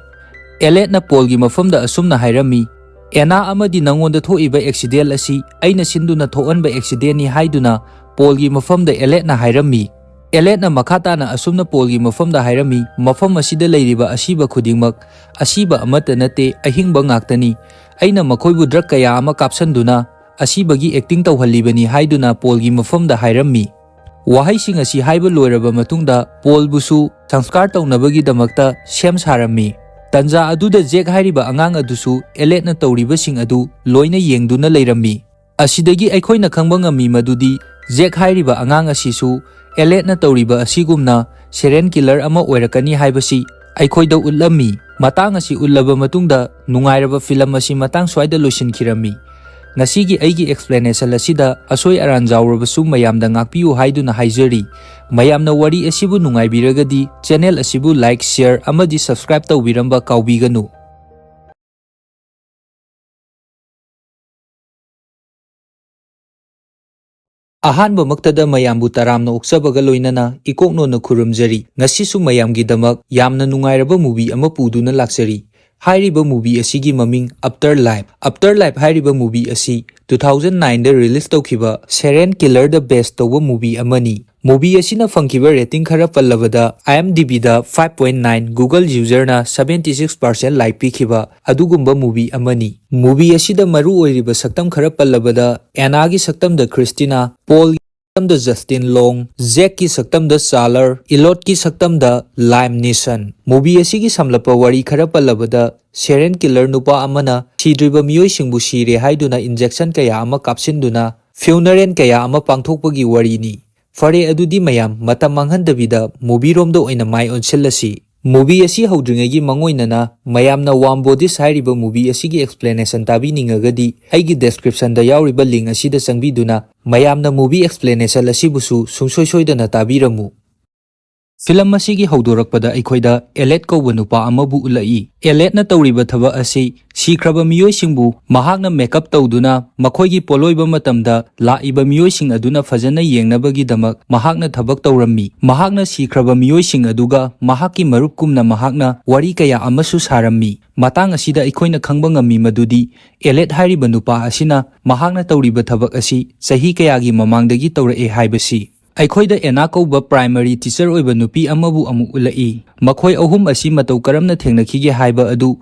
ꯑꯦꯂꯦꯠꯅ ꯄꯣꯜꯒꯤ ꯃꯐꯝꯗ ꯑꯁꯨꯝꯅ ꯍꯥꯏꯔꯝꯃꯤ, "ꯑꯦꯅꯥ ꯑꯃꯗꯤ ꯅꯉꯣꯟꯗ ꯊꯣꯛꯏꯕ ꯑꯦꯛꯁꯤꯗꯦꯟ ꯑꯁꯤ ꯑꯩꯅ ꯁꯤꯟꯗꯨꯅ ꯊꯣꯛꯍꯟꯕ ꯑꯦꯛꯁꯤꯗꯦꯟꯅꯤ" ꯍꯥꯏꯗꯨꯅ ꯄꯣꯜꯒꯤ ꯃꯐꯝꯗ ꯑꯦꯂꯦꯠꯅ ꯍꯥꯏꯔꯝꯃꯤ꯫ ꯑꯦꯂꯦꯠꯅ ꯃꯈꯥ ꯇꯥꯅ ꯑꯁꯨꯝꯅ ꯄꯣꯜꯒꯤ ꯃꯐꯝꯗ ꯍꯥꯏꯔꯝꯃꯤ, "ꯃꯐꯝ ꯑꯁꯤꯗ ꯂꯩꯔꯤꯕ ꯑꯁꯤꯕ ꯈꯨꯗꯤꯡꯃꯛ ꯑꯁꯤꯕ ꯑꯃꯠꯇ ꯅꯠꯇꯦ, ꯑꯍꯤꯡꯕ ꯉꯥꯛꯇꯅꯤ꯫ ꯑꯩꯅ ꯃꯈꯣꯏꯕꯨ ꯗ꯭ꯔꯒ ꯀꯌꯥ ꯑꯃ ꯀꯥꯞꯁꯟꯗꯨꯅ ꯑꯁꯤꯕꯒꯤ ꯑꯦꯛꯇꯤꯡ ꯇꯧꯍꯜꯂꯤꯕꯅꯤ" ꯍꯥꯏꯗꯨꯅ ꯄꯣꯜꯒꯤ ꯃꯐꯝꯗ ꯍꯥꯏꯔꯝꯃꯤ꯫ ꯋꯥꯍꯩꯁꯤꯡ ꯑꯁꯤ ꯍꯥꯏꯕ ꯂꯣꯏꯔꯕ ꯃꯇꯨꯡꯗ ꯄꯣꯜꯕꯨꯁꯨ ꯁꯪꯁꯀꯥꯔ ꯇꯧꯅꯕꯒꯤꯗꯃꯛꯇ ꯁꯦꯝ ꯁꯥꯔꯝꯃꯤ꯫ ꯇꯟꯖꯥ ꯑꯗꯨꯗ ꯖꯦꯛ ꯍꯥꯏꯔꯤꯕ ꯑꯉꯥꯡ ꯑꯗꯨꯁꯨ ꯑꯦꯂꯦꯠꯅ ꯇꯧꯔꯤꯕꯁꯤꯡ ꯑꯗꯨ ꯂꯣꯏꯅ ꯌꯦꯡꯗꯨꯅ ꯂꯩꯔꯝꯃꯤ꯫ ꯑꯁꯤꯗꯒꯤ ꯑꯩꯈꯣꯏꯅ ꯈꯪꯕ ꯉꯝꯃꯤ ꯃꯗꯨꯗꯤ ꯖꯦꯛ ꯍꯥꯏꯔꯤꯕ ꯑꯉꯥꯡ ꯑꯁꯤꯁꯨ ꯑꯦꯂꯦꯠꯅ ꯇꯧꯔꯤꯕ ꯑꯁꯤꯒꯨꯝꯅ ꯁꯦꯔꯦꯟ ꯀꯤꯂꯔ ꯑꯃ ꯑꯣꯏꯔꯛꯀꯅꯤ ꯍꯥꯏꯕꯁꯤ ꯑꯩꯈꯣꯏꯗ ꯎꯠꯂꯝꯃꯤ꯫ ꯃꯇꯥꯡ ꯑꯁꯤ ꯎꯠꯂꯕ ꯃꯇꯨꯡꯗ ꯅꯨꯡꯉꯥꯏꯔꯕ ꯐꯤꯂꯝ ꯑꯁꯤ ꯃꯇꯥꯡ ꯁ꯭ꯋꯥꯏꯗ ꯂꯣꯏꯁꯤꯟꯈꯤꯔꯝꯃꯤ꯫ ꯉꯁꯤꯒꯤ ꯑꯩꯒꯤ ꯑꯦꯛꯁꯄ꯭ꯂꯦꯅꯦꯁꯟ ꯑꯁꯤꯗ ꯑꯁꯣꯏ ꯑꯔꯥꯟ ꯌꯥꯎꯔꯕꯁꯨ ꯃꯌꯥꯝꯗ ꯉꯥꯛꯄꯤꯌꯨ ꯍꯥꯏꯗꯨꯅ ꯍꯥꯏꯖꯔꯤ꯫ ꯃꯌꯥꯝꯅ ꯋꯥꯔꯤ ꯑꯁꯤꯕꯨ ꯅꯨꯡꯉꯥꯏꯕꯤꯔꯒꯗꯤ ꯆꯦꯅꯦꯜ ꯑꯁꯤꯕꯨ ꯂꯥꯏꯛ, ꯁꯤꯌꯔ ꯑꯃꯗꯤ ꯁꯕꯁꯀ꯭ꯔꯥꯏꯕ ꯇꯧꯕꯤꯔꯝꯕ ꯀꯥꯎꯕꯤꯒꯅꯨ꯫ ꯑꯍꯥꯟꯕꯃꯛꯇꯗ ꯃꯌꯥꯝꯕꯨ ꯇꯔꯥꯝꯅ ꯑꯣꯛꯆꯕꯒ ꯂꯣꯏꯅꯅ ꯏꯀꯣꯛꯅꯣꯅ ꯈꯨꯔꯨꯝꯖꯔꯤ꯫ ꯉꯁꯤꯁꯨ ꯃꯌꯥꯝꯒꯤꯗꯃꯛ ꯌꯥꯝꯅ ꯅꯨꯡꯉꯥꯏꯔꯕ movie ꯑꯃ ꯄꯨꯗꯨꯅ ꯂꯥꯛꯆꯔꯤ꯫ ꯍꯥꯏꯔꯤꯕ movie ꯑꯁꯤꯒꯤ ꯃꯃꯤꯡ After Life꯫ After Life ꯍꯥꯏꯔꯤꯕ movie ꯑꯁꯤ two thousand nine ꯗ release ꯇꯧꯈꯤꯕ ꯁꯦꯔꯦꯟ ꯀꯤꯂꯔꯗ base ꯇꯧꯕ movie ꯑꯃꯅꯤ꯫ Movie ꯑꯁꯤꯅ ꯐꯪꯈꯤꯕ rating ꯈꯔ ꯄꯜꯂꯕꯗ, IMDb ꯗ five point nine, Google user ꯅ seventy six percent like ꯄꯤꯈꯤꯕ ꯑꯗꯨꯒꯨꯝꯕ movie ꯑꯃꯅꯤ꯫ Movie ꯑꯁꯤꯗ ꯃꯔꯨ ꯑꯣꯏꯔꯤꯕ ꯁꯛꯇꯝ ꯈꯔ ꯄꯜꯂꯕꯗ, ꯑꯦꯅꯥꯒꯤ ꯁꯛꯇꯝꯗ ꯈ꯭ꯔꯤꯁꯇꯤꯅꯥ, ꯄꯣꯜ ꯁꯛꯇꯝꯗ ꯖꯁꯇꯤꯟ ꯂꯣꯡ, ꯖꯦꯛꯀꯤ ꯁꯛꯇꯝꯗ ꯆꯥꯂꯔ, ꯏꯂꯣꯠꯀꯤ ꯁꯛꯇꯝꯗ ꯂꯥꯏꯝ ꯅꯤꯁꯟ꯫ ꯃꯨꯚꯤ ꯑꯁꯤꯒꯤ ꯁꯝꯂꯞꯄ ꯋꯥꯔꯤ ꯈꯔ ꯄꯜꯂꯕꯗ, ꯁꯦꯔꯦꯟ ꯀꯤꯂꯔ ꯅꯨꯄꯥ ꯑꯃꯅ ꯁꯤꯗ꯭ꯔꯤꯕ ꯃꯤꯑꯣꯏꯁꯤꯡꯕꯨ ꯁꯤꯔꯦ ꯍꯥꯏꯗꯨꯅ ꯏꯟꯖꯦꯛꯁꯟ ꯀꯌꯥ ꯑꯃ ꯀꯥꯞꯁꯤꯟꯗꯨꯅ ꯐ꯭ꯌꯨꯅꯔꯦꯜ ꯀꯌꯥ ꯑꯃ ꯄꯥꯡꯊꯣꯛꯄꯒꯤ ꯋꯥꯔꯤꯅꯤ꯫ ꯐꯔꯦ, ꯑꯗꯨꯗꯤ ꯃꯌꯥꯝ ꯃꯇꯝ ꯃꯥꯡꯍꯟꯗꯕꯤꯗ ꯃꯨꯚꯤꯔꯣꯝꯗ ꯑꯣꯏꯅ ꯃꯥꯏ ꯑꯣꯟꯁꯤꯜꯂꯁꯤ꯫ ꯃꯨꯚꯤ ꯑꯁꯤ ꯍꯧꯗ꯭ꯔꯤꯉꯩꯒꯤ ꯃꯥꯡꯑꯣꯏꯅꯅ ꯃꯌꯥꯝꯅ ꯋꯥꯝ ꯕꯣꯗꯤꯁ ꯍꯥꯏꯔꯤꯕ ꯃꯨꯚꯤ ꯑꯁꯤꯒꯤ ꯑꯦꯛꯁꯄ꯭ꯂꯦꯅꯦꯁꯟ ꯇꯥꯕꯤꯅꯤꯡꯉꯒꯗꯤ, ꯑꯩꯒꯤ ꯗꯦꯁꯀ꯭ꯔꯤꯞꯁꯟꯗ ꯌꯥꯎꯔꯤꯕ ꯂꯤꯡ ꯑꯁꯤꯗ ꯆꯪꯕꯤꯗꯨꯅ ꯃꯌꯥꯝꯅ ꯃꯨꯚꯤ ꯑꯦꯛꯁꯄ꯭ꯂꯦꯅꯦꯁꯟ ꯑꯁꯤꯕꯨꯁꯨ ꯁꯨꯡꯁꯣꯏ ꯁꯣꯏꯗꯅ ꯇꯥꯕꯤꯔꯝꯃꯨ꯫ ꯐꯤꯂꯝ ꯑꯁꯤꯒꯤ ꯍꯧꯗꯣꯔꯛꯄꯗ ꯑꯩꯈꯣꯏꯗ ꯑꯦꯂꯦꯠ ꯀꯧꯕ ꯅꯨꯄꯥ ꯑꯃꯕꯨ ꯎꯠꯂꯛꯏ꯫ ꯑꯦꯂꯦꯠꯅ ꯇꯧꯔꯤꯕ ꯊꯕꯛ ꯑꯁꯤ ꯁꯤꯈ꯭ꯔꯕ ꯃꯤꯑꯣꯏꯁꯤꯡꯕꯨ ꯃꯍꯥꯛꯅ ꯃꯦꯀꯞ ꯇꯧꯗꯨꯅ ꯃꯈꯣꯏꯒꯤ ꯄꯣꯠꯂꯣꯏꯕ ꯃꯇꯝꯗ ꯂꯥꯛꯏꯕ ꯃꯤꯑꯣꯏꯁꯤꯡ ꯑꯗꯨꯅ ꯐꯖꯅ ꯌꯦꯡꯅꯕꯒꯤꯗꯃꯛ ꯃꯍꯥꯛꯅ ꯊꯕꯛ ꯇꯧꯔꯝꯃꯤ꯫ ꯃꯍꯥꯛꯅ ꯁꯤꯈ꯭ꯔꯕ ꯃꯤꯑꯣꯏꯁꯤꯡ ꯑꯗꯨꯒ ꯃꯍꯥꯛꯀꯤ ꯃꯔꯨꯞꯀꯨꯝꯅ ꯃꯍꯥꯛꯅ ꯋꯥꯔꯤ ꯀꯌꯥ ꯑꯃꯁꯨ ꯁꯥꯔꯝꯃꯤ꯫ ꯃꯇꯥꯡ ꯑꯁꯤꯗ ꯑꯩꯈꯣꯏꯅ ꯈꯪꯕ ꯉꯝꯃꯤ ꯃꯗꯨꯗꯤ ꯑꯦꯂꯦꯠ ꯍꯥꯏꯔꯤꯕ ꯅꯨꯄꯥ ꯑꯁꯤꯅ ꯃꯍꯥꯛꯅ ꯇꯧꯔꯤꯕ ꯊꯕꯛ ꯑꯁꯤ ꯆꯍꯤ ꯀꯌꯥꯒꯤ ꯃꯃꯥꯡꯗꯒꯤ ꯇꯧꯔꯛꯑꯦ ꯍꯥꯏꯕꯁꯤ꯫ ꯑꯩꯈꯣꯏꯗ ꯑꯦꯅꯥ ꯀꯧꯕ ꯄ꯭ꯔꯥꯏꯃꯔꯤ ꯇꯤꯆꯔ ꯑꯣꯏꯕ ꯅꯨꯄꯤ ꯑꯃꯕꯨ ꯑꯃꯨꯛ ꯎꯠꯂꯛꯏ꯫ ꯃꯈꯣꯏ ꯑꯍꯨꯝ ꯑꯁꯤ ꯃꯇꯧ ꯀꯔꯝꯅ ꯊꯦꯡꯅꯈꯤꯒꯦ ꯍꯥꯏꯕ ꯑꯗꯨ